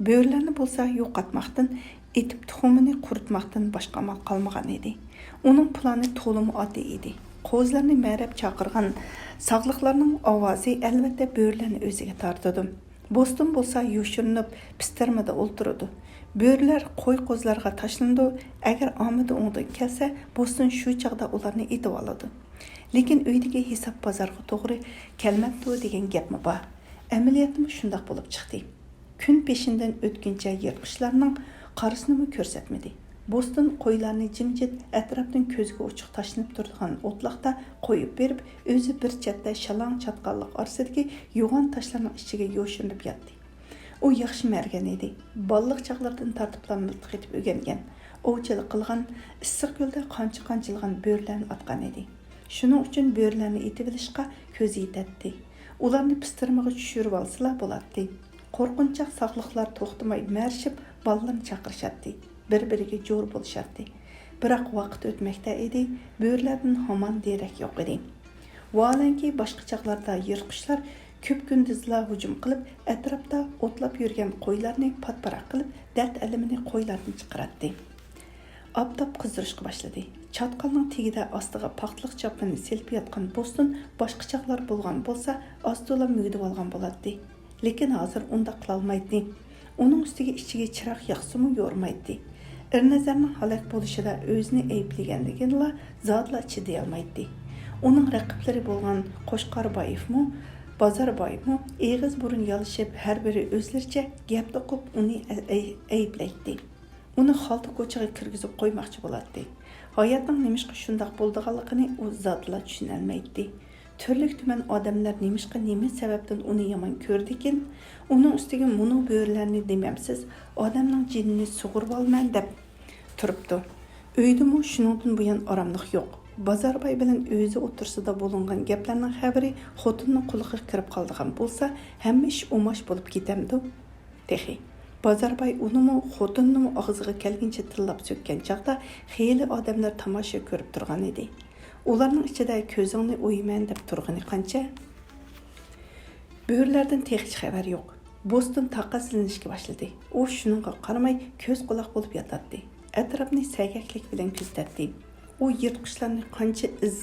بۆرىلەرنى بولسا يوقاتماقتىن، ئېتىپ تۇخۇمىنى قۇرۇتماقتىن باشقا ئامال قالمىغان ئىدى. ئۇنىڭ پىلانى تولىمۇ ئاددىي ئىدى. قوزىلارنى مەرەپ چاقىرغان ساغلىقلارنىڭ ئاۋازى ئەلۋەتتە بۆرىلەرنى ئۆزىگە تارتىدۇ. بوستون بولسا يوشۇرۇنۇپ پىستىرمىدا ئولتۇرىدۇ. بۆرىلەر قوي-قوزىلارغا تاشلىنىدۇ، ئەگەر ئامىدى ئوڭدىن كەلسە، بوستون شۇ چاغدا ئۇلارنى ئېتىۋالىدۇ. لېكىن ئۆيدىكى ھېساب بازارغا توغرا كەلمەپتۇ دېگەن گەپمۇ بار. ئەمەلىيەتتىمۇ شۇنداق بولۇپ چىقتى. كۈن پېشىندىن ئۆتكۈنچە يىرتقۇچلارنىڭ قارىسىنىمۇ كۆرسەتمىدى. بوستون قويلارنى جىمجىت ئەتراپتىن كۆزگە ئوچۇق تاشلىنىپ تۇرىدىغان ئوتلاقتا قويۇپ بېرىپ، ئۆزى بىر چەتتە شالاڭ چاتقاللىق ئارىسىدىكى يوغان تاشلارنىڭ ئىچىگە يوشۇرۇنۇپ ياتتى. ئۇ ياخشى مەرگەن ئىدى. بالىلىق چاغلىرىدىن تارتىپلا مىلتىق ئېتىپ ئۆگەنگەن. ئوۋچىلىق قىلغان، ئىسسىق كۆلدە قانچە-قانچىلىغان بۆرىلەرنى ئاتقان ئىدى. شۇنىڭ ئۈچۈن بۆرىلەرنى ئېتىۋېلىشقا كۆزى يېتەتتى. ئۇلارنى پىستىرمىغا چۈشۈرۈۋالسىلا بولاتتى. قورقۇنچاق ساغلىقلار توختىماي مەرىشىپ، بالىلىرىنى چاقىرىشاتتى. بىر-بىرىگە جور بولۇشاتتى. بىراق ۋاقىت ئۆتمەكتە ئىدى، بۆرىلەردىن ھامان دېرەك يوق ئىدى. ۋاھالەنكى، باشقا چاغلاردا يىرتقۇچلار كۈپكۈندۈزلا ھۇجۇم قىلىپ، ئەتراپتا ئوتلاپ يۈرگەن قويلارنى پات-پاراق قىلىپ، دەرد ئەلىمىنى قويلاردىن چىقىراتتى. ئاپتاپ قىزىرىشقا باشلىدى. چاتقالنىڭ تېگىدە ئاستىغا پاختىلىق چاپىنىنى سېلىپ ياتقان بوستون باشقا چاغلار بولغان بولسا، ئاز-تولا مۈگدىۋالغان بولاتتى. لېكىن ھازىر ئۇنداق قىلالمايتتى. ئۇنىڭ ئۈستىگە ئىچىگە چىراغ ياقسىمۇ يورۇمايتتى. ئېرنەزەرنىڭ ھالاك بولۇشىدا ئۆزىنى ئەيىبلىگەندىكىنىلا زادىلا چىدىيالمايتتى. ئۇنىڭ رەقىبلىرى بولغان قوچقاربايېۋمۇ، بازاربايمۇ ئېغىز-بۇرۇن يالىشىپ، ھەر بىرى ئۆزلىرىچە گەپ توقۇپ ئۇنى ئەي-، ئەيىبلەيتتى. ئۇنى خالتا كوچىغا كىرگۈزۈپ قويماقچى بولاتتى. ھاياتنىڭ نېمىشقا شۇنداق بولىدىغانلىقىنى ئۇ زادىلا چۈشىنەلمەيتتى. تۈرلۈك-تۈمەن ئادەملەر نېمىشقا، نېمە سەۋەبتىن ئۇنى يامان كۆرىدىكىن؟ ئۇنىڭ ئۈستىگە مۇنۇ بۆرىلەرنى دېمەمسىز ئادەمنىڭ جېنىنى سۇغۇرۇۋالىمەن دەپ تۇرۇپتۇ. ئۆيدىمۇ شۇنىڭدىن بۇيان ئاراملىق يوق. بازارباي بىلەن ئۆزى ئوتتۇرىسىدا بولۇنغان گەپلەرنىڭ خەۋىرى خوتۇننىڭ قۇلىقىغا كىرىپ قالىدىغان بولسا، ھەممە ئىش ئۇماش بولۇپ كېتەمدۇ؟ تېخى. بازارباي ئۇنىمۇ، خوتۇنىنىمۇ ئاغزىغا كەلگىنىچە تىللاپ سۆككەن چاغدا خېلى ئادەملەر تاماشا كۆرۈپ تۇرغان ئىدى. ئۇلارنىڭ ئىچىدە كۆزۈڭنى ئويىمەن دەپ تۇرغىنى قانچە؟ بۆرىلەردىن تېخىچە خەۋەر يوق. بوستون تاقەتسىزلىنىشكە باشلىدى. ئۇ شۇنىڭغا قارىماي كۆز-قۇلاق بولۇپ ياتاتتى. ئەتراپنى سەگەكلىك بىلەن كۆزىتەتتى. ئۇ يىرتقۇچلارنى قانچە ئىز،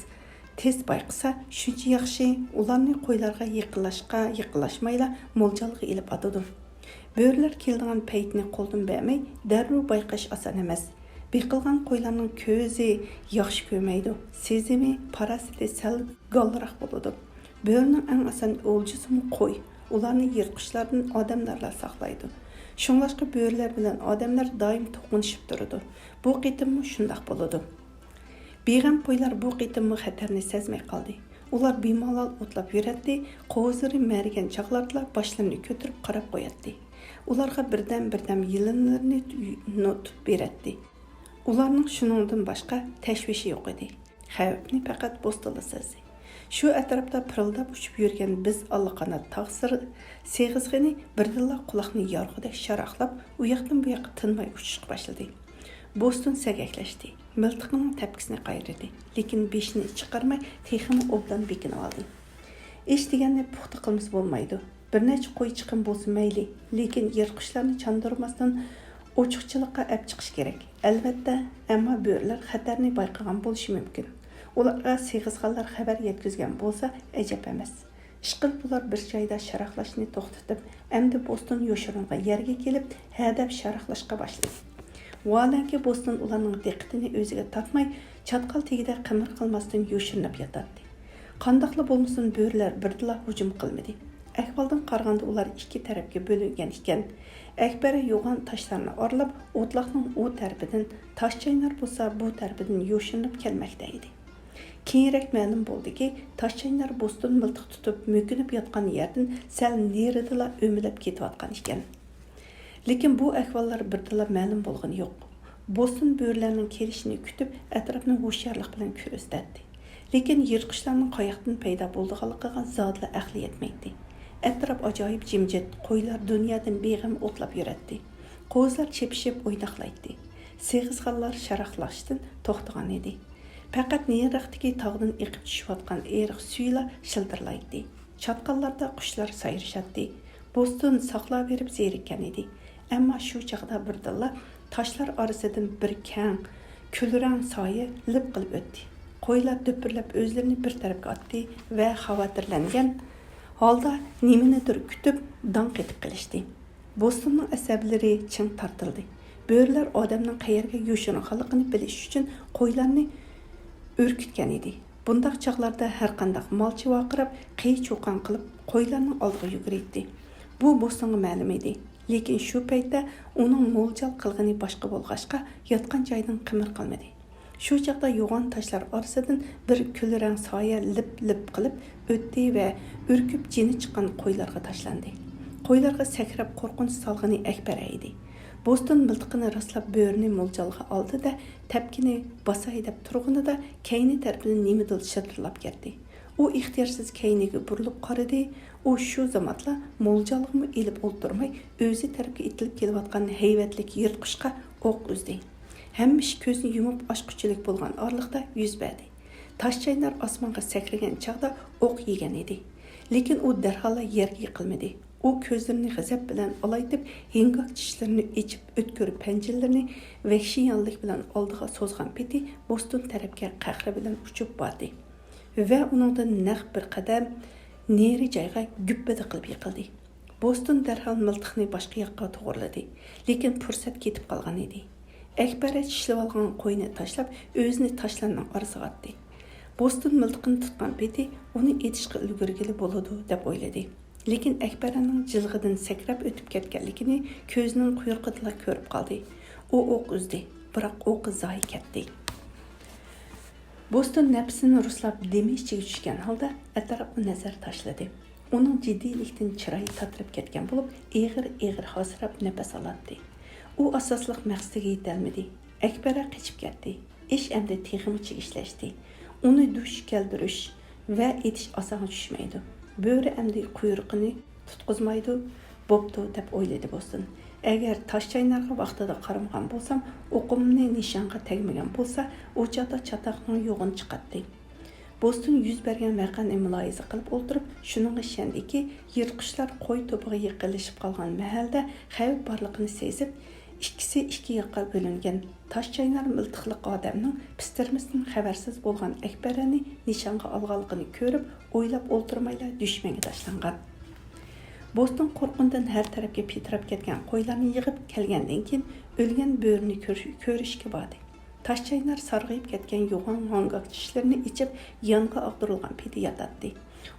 تېز بايقىسا، شۇنچە ياخشى. ئۇلارنى قويلارغا يېقىنلاشقا، يېقىنلاشمايلا مولجالغا ئېلىپ ئاتىدۇ. بۆرىلەر كېلىدىغان پەيتنى قولدىن بەرمەي، دەررۇ بايقاش ئاسان ئەمەس. بېقىلغان قويلارنىڭ كۆزى ياخشى كۆرمەيدۇ، سېزىمى، پاراسىتى سەل گاللىراق بولىدۇ. بۆرىنىڭ ئەڭ ئاسان ئولجىسىمۇ قوي. ئۇلارنى يىرتقۇچلاردىن ئادەملەرلا ساقلايدۇ. شۇڭلاشقا بۆرىلەر بىلەن ئادەملەر دائىم توقۇنۇشۇپ تۇرىدۇ. بۇ قېتىممۇ شۇنداق بولىدۇ. بىغەم قويلار بۇ قېتىممۇ خەتەرنى سەزمەي قالدى. ئۇلار بىمالال ئوتلاپ يۈرەتتى، قوزىلىرى مەرىگەن چاغلاردىلا باشلىرىنى كۆتۈرۈپ قاراپ قوياتتى. ئۇلارغا بىردەم-بىردەم يېلىنلىرىنى نوتۇپ بېرەتتى. ئۇلارنىڭ شۇنىڭدىن باشقا تەشۋىشى يوق ئىدى. خەۋپنى پەقەت بوستونلا سەزدى. شۇ ئەتراپتا پىرىلداپ ئۇچۇپ يۈرگەن بىز ئاللىقانات تاغ سىر-، سېغىزخېنى بىردىنلا قۇلاقنى يارغۇدەك شاراقلاپ، ئۇ ياقتىن بۇ ياققا تىنماي ئۇچۇشقا باشلىدى. بوستون سەگەكلەشتى. مىلتىقىنىڭ تەپكىسىنى قايرىدى. لېكىن بېشىنى چىقارماي، تېخىمۇ ئوبدان بېكىنىۋالدى. ئىش دېگەننى پۇختا قىلمىسا بولمايدۇ. بىر نەچچە قوي چىقىم بولسا مەيلى، لېكىن يىرتقۇچلارنى چاندۇرماستىن ئوچۇقچىلىققا ئەپ چىقىش كېرەك. ئەلۋەتتە، ئەمما بۆرىلەر خەتەرنى بايقىغان بولۇشى مۇمكىن. ئۇلارغا سېغىزخانلار خەۋەر يەتكۈزگەن بولسا ئەجەب ئەمەس. ئىشقىلىپ، ئۇلار بىر جايدا شاراقلاشنى توختىتىپ، ئەمدى بوستون يوشۇرۇنغان يەرگە كېلىپ، ھەدەپ شاراقلاشقا باشلىدى. ۋاھالەنكى، بوستون ئۇلارنىڭ دىققىتىنى ئۆزىگە تارتماي، چاتقال تېگىدە قىمىر قىلماستىن يوشۇرۇنۇپ ياتاتتى. قانداقلا بولمىسۇن، بۆرىلەر بىردىنلا ھۇجۇم قىلمىدى. ئەھۋالدىن قارىغاندا، ئۇلار ئىككى تەرەپكە بۆلۈنگەن ئىكەن. ئەكبەر يوغان تاشلارنى ئارىلاپ، ئوتلاقنىڭ ئۇ تەرىپىدىن، تاشچاينار بولسا بۇ تەرىپىدىن يوشۇرۇنۇپ كەلمەكتە ئىدى. كېيىنرەك مەلۇم بولدىكى، تاشچاينار بوستون مىلتىق تۇتۇپ مۆكۈنۈپ ياتقان يەردىن سەل نېرىدىلا ئۆمىلەپ كېتىۋاتقان ئىكەن. لېكىن بۇ ئەھۋاللار بىردىنلا مەلۇم بولغىنى يوق. بوستون بۆرىلەرنىڭ كېلىشىنى كۈتۈپ، ئەتراپنى ھوشيارلىق بىلەن كۆزىتەتتى. لېكىن يىرتقۇچلارنىڭ قاياقتىن پەيدا بولىدىغانلىقىغا زادىلا ئەقلى يەتمەيتتى. ئەتراپ ئاجايىپ جىمجىت، قويلار دۇنيادىن بىغەم ئوتلاپ يۈرەتتى. قوزىلار چېپىشىپ ئويناقلايتتى. سېغىزخانلار شاراقلاشتىن توختىغان ئىدى. پەقەت نېرىراقتىكى تاغدىن ئېقىپ چۈشۈۋاتقان ئېرىق سۈيىلا شىلدىرلايتتى. چاتقاللاردا قۇشلار سايرىشاتتى. بوستون ساقلاۋېرىپ زېرىككەن ئىدى. ئەمما شۇ چاغدا بىردىنلا تاشلار ئارىسىدىن بىر كەڭ، كۈلرەڭ سايە لىپ قىلىپ ئۆتتى. قويلار دۈپۈرلەپ ئۆزلىرىنى بىر تەرەپكە ئاتتى ۋە خاۋەتىرلەنگەن ھالدا نېمىنىدۇر كۈتۈپ داڭ قېتىپ قېلىشتى. بوستوننىڭ ئەسەبلىرى چىڭ تارتىلدى. بۆرىلەر ئادەمنىڭ قەيەرگە يوشۇرۇنغانلىقىنى بىلىش ئۈچۈن قويلارنى ئۈركۈتكەن ئىدى. بۇنداق چاغلاردا ھەرقانداق مالچى ۋارقىراپ، قىي-چۇقان قىلىپ قويلارنىڭ ئالدىغا يۈگۈرەتتى. بۇ بوستونغا مەلۇم ئىدى. لېكىن شۇ پەيتتە ئۇنىڭ مولجال قىلغىنى باشقا بولغاچقا، ياتقان جايىدىن قىمىر قىلمىدى. شۇ چاغدا يوغان تاشلار ئارىسىدىن بىر كۈلرەڭ سايە لىپ-لىپ قىلىپ ئۆتتى ۋە ئۈركۈپ جېنى چىققان قويلارغا تاشلاندى. قويلارغا سەكرەپ قورقۇنچ سالغىنى ئەكبەرە ئىدى. بوستون مىلتىقىنى راسلاپ بۆرىنى مولجالغا ئالدى-دە، تەپكىنى باساي دەپ تۇرغىنىدا، كەينى تەرىپىدىن نېمىدۇر شىلدىرلاپ كەتتى. ئۇ ئىختىيارسىز كەينىگە بۇرۇلۇپ قارىدى. ئۇ شۇ زاماتلا مولجالغىمۇ ئېلىپ ئولتۇرماي، ئۆزى تەرەپكە ئېتىلىپ كېلىۋاتقان ھەيۋەتلىك يىرتقۇچقا ئوق ئۈزدى. ھەممە ئىش كۆزنى يۇمۇپ ئاچقۇچىلىك بولغان ئارىلىقتا يۈز بەردى. تاش چاينار ئاسمانغا سەكرىگەن چاغدا ئوق يېگەن ئىدى. لېكىن ئۇ دەرھاللا يەرگە يىقىلمىدى. ئۇ كۆزلىرىنى غەزەپ بىلەن ئالايتىپ، ھىڭگاك چىشلىرىنى ئېچىپ، ئۆتكۈر پەنجىلىرىنى ۋەھشىيانىلىك بىلەن ئالدىغا سوزغان پېتى بوستون تەرەپكە قەھرى بىلەن ئۇچۇپ باردى ۋە ئۇنىڭدىن نەق بىر قەدەم نېرى جايغا گۈپپىدە قىلىپ يىقىلدى. بوستون دەرھال مىلتىقنى باشقا ياققا توغرىلىدى، لېكىن پۇرسەت كېتىپ قالغان ئىدى. ئەكبەرە چىشلىۋالغان قوينى تاشلاپ، ئۆزىنى تاشلارنىڭ ئارىسىغا ئاتتى. بوستون مىلتىقىنى تۇتقان پېتى ئۇنى ئېتىشقا ئۈلگۈرگىلى بولىدۇ، دەپ ئويلىدى. لېكىن ئەكبەرەنىڭ جىلغىدىن سەكرەپ ئۆتۈپ كەتكەنلىكىنى كۆزىنىڭ قۇيرۇقىدىلا كۆرۈپ قالدى. ئۇ ئوق ئۈزدى، بىراق ئوقى زايە كەتتى. بوستون نەپىسىنى رۇسلاپ، دېمى ئىچىگە چۈشكەن ھالدا ئەتراپقا نەزەر تاشلىدى. ئۇنىڭ جىددىيلىكتىن چىرايى تاتىرىپ كەتكەن بولۇپ، ئېغىر-ئېغىر ھاسىراپ نەپەس ئالاتتى. ئۇ ئاساسلىق مەقسىتىگە يېتەلمىدى. ئەكبەرە قېچىپ كەتتى. ئىش ئەمدى تېخىمۇ چىگىشلەشتى. ئۇنى دۇچ كەلتۈرۈش ۋە ئېتىش ئاسانغا چۈشمەيدۇ. بۆرە ئەمدى قۇيرۇقىنى تۇتقۇزمايدۇ، بوپتۇ، دەپ ئويلىدى بوستون. ئەگەر تاش چاينارغا ۋاقتىدا قارىمىغان بولسام، ئوقۇمنى نىشانغا تەگمىگەن بولسا، ئۇ چاغدا چاتاقنىڭ يوغىنى چىقاتتى. بوستون يۈز بەرگەن ۋەقەنى مۇلاھىزە قىلىپ ئولتۇرۇپ، شۇنىڭغا ئىشەندىكى، يىرتقۇچلار قوي توپىغا يېقىنلىشىپ قالغان مەھەلدە خەۋپ بارلىقىنى سېزىپ، ئىككىسى ئىككى ياققا بۆلۈنگەن تاش چاينار مىلتىقلىق ئادەمنىڭ پىستىرمىسىدىن خەۋەرسىز بولغان ئەكبەرەنى نىشانغا ئالغانلىقىنى كۆرۈپ، ئويلاپ ئولتۇرمايلا دۈشمەنگە تاشلانغان. بوستون قورقۇندىن ھەر تەرەپكە پىتىراپ كەتكەن قويلارنى يىغىپ كەلگەندىن كېيىن، ئۆلگەن بۆرىنى كۆر-، كۆرۈشكە باردى. تاش چاينار سارغىيىپ كەتكەن يوغان ماڭگاك چىشلىرىنى ئېچىپ، يانغا ئاغدۇرۇلغان پېتى ياتاتتى.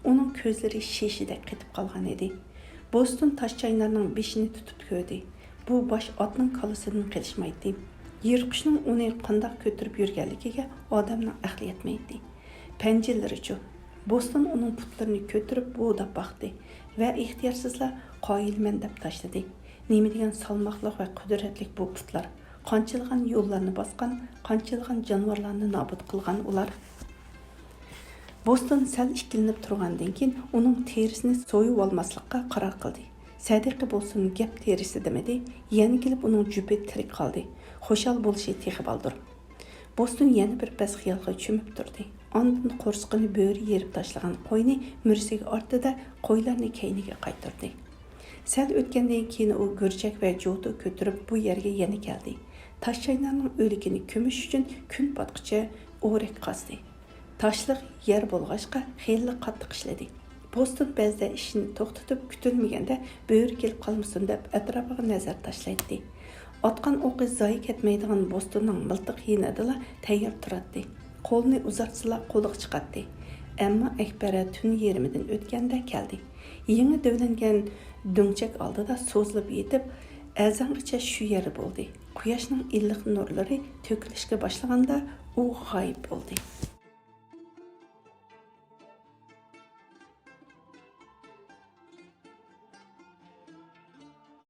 ئۇنىڭ كۆزلىرى شېشىدەك قېتىپ قالغان ئىدى. بوستون تاش چاينارنىڭ بېشىنى تۇتۇپ كۆردى. بۇ باش ئاتنىڭ كاللىسىدىن قېلىشمايتتى. يىرتقۇچنىڭ ئۇنى قانداق كۆتۈرۈپ يۈرگەنلىكىگە ئادەمنىڭ ئەقلى يەتمەيتتى. پەنجىلىرىچۇ؟ بوستون ئۇنىڭ پۇتلىرىنى كۆتۈرۈپ بۇغداپ باقتى ۋە ئىختىيارسىزلا قايىلمەن دەپ تاشلىدى. نېمىدېگەن سالماقلىق ۋە قۇدرەتلىك بۇ پۇتلار! قانچىلىغان يوللارنى باسقان، قانچىلىغان جانىۋارلارنى نابۇت قىلغان ئۇلار. بوستون سەل ئىككىلىنىپ تۇرغاندىن كېيىن، ئۇنىڭ تېرىسىنى سويۇۋالماسلىققا قارار قىلدى. سەدىقە بولسۇن، گەپ تېرىسى دېمىدى، يەنە كېلىپ ئۇنىڭ جۈپى تىرىك قالدى. خۇشال بولۇشى تېخى بالدۇر. بوستون يەنە بىر پەس خىيالغا چۆمۈپ تۇردى. ئاندىن قورسىقىنى بۆرە يېرىپ تاشلىغان قوينى مۈرىسىگە ئارتتى-دە، قويلارنى كەينىگە قايتۇردى. سەل ئۆتكەندىن كېيىن ئۇ گۈرچەك ۋە جوتۇ كۆتۈرۈپ بۇ يەرگە يەنە كەلدى. تاش چاينارنىڭ ئۆلۈكىنى كۆمۈش ئۈچۈن كۈن پاتقىچە ئورەك قازدى. تاشلىق يەر بولغاچقا، خېلىلا قاتتىق ئىشلىدى. بوستون بەزىدە ئىشىنى توختىتىپ، كۈتۈلمىگەندە بۆرە كېلىپ قالمىسۇن دەپ ئەتراپىغا نەزەر تاشلايتتى. ئاتقان ئوقى زايە كەتمەيدىغان بوستوننىڭ مىلتىق يېنىدىلا تەييار تۇراتتى. قولىنى ئۇزارتسىلا قولىغا چىقاتتى. ئەمما ئەكبەرە تۈن يېرىمىدىن ئۆتكەندە كەلدى. يېڭى دۆۋىلەنگەن دۆڭچەك ئالدىدا سوزۇلۇپ يېتىپ، ئەزانغىچە شۇ يەردە بولدى. قۇياشنىڭ ئىللىق نۇرلىرى تۆكۈلۈشكە باشلىغاندا ئۇ غايىب بولدى.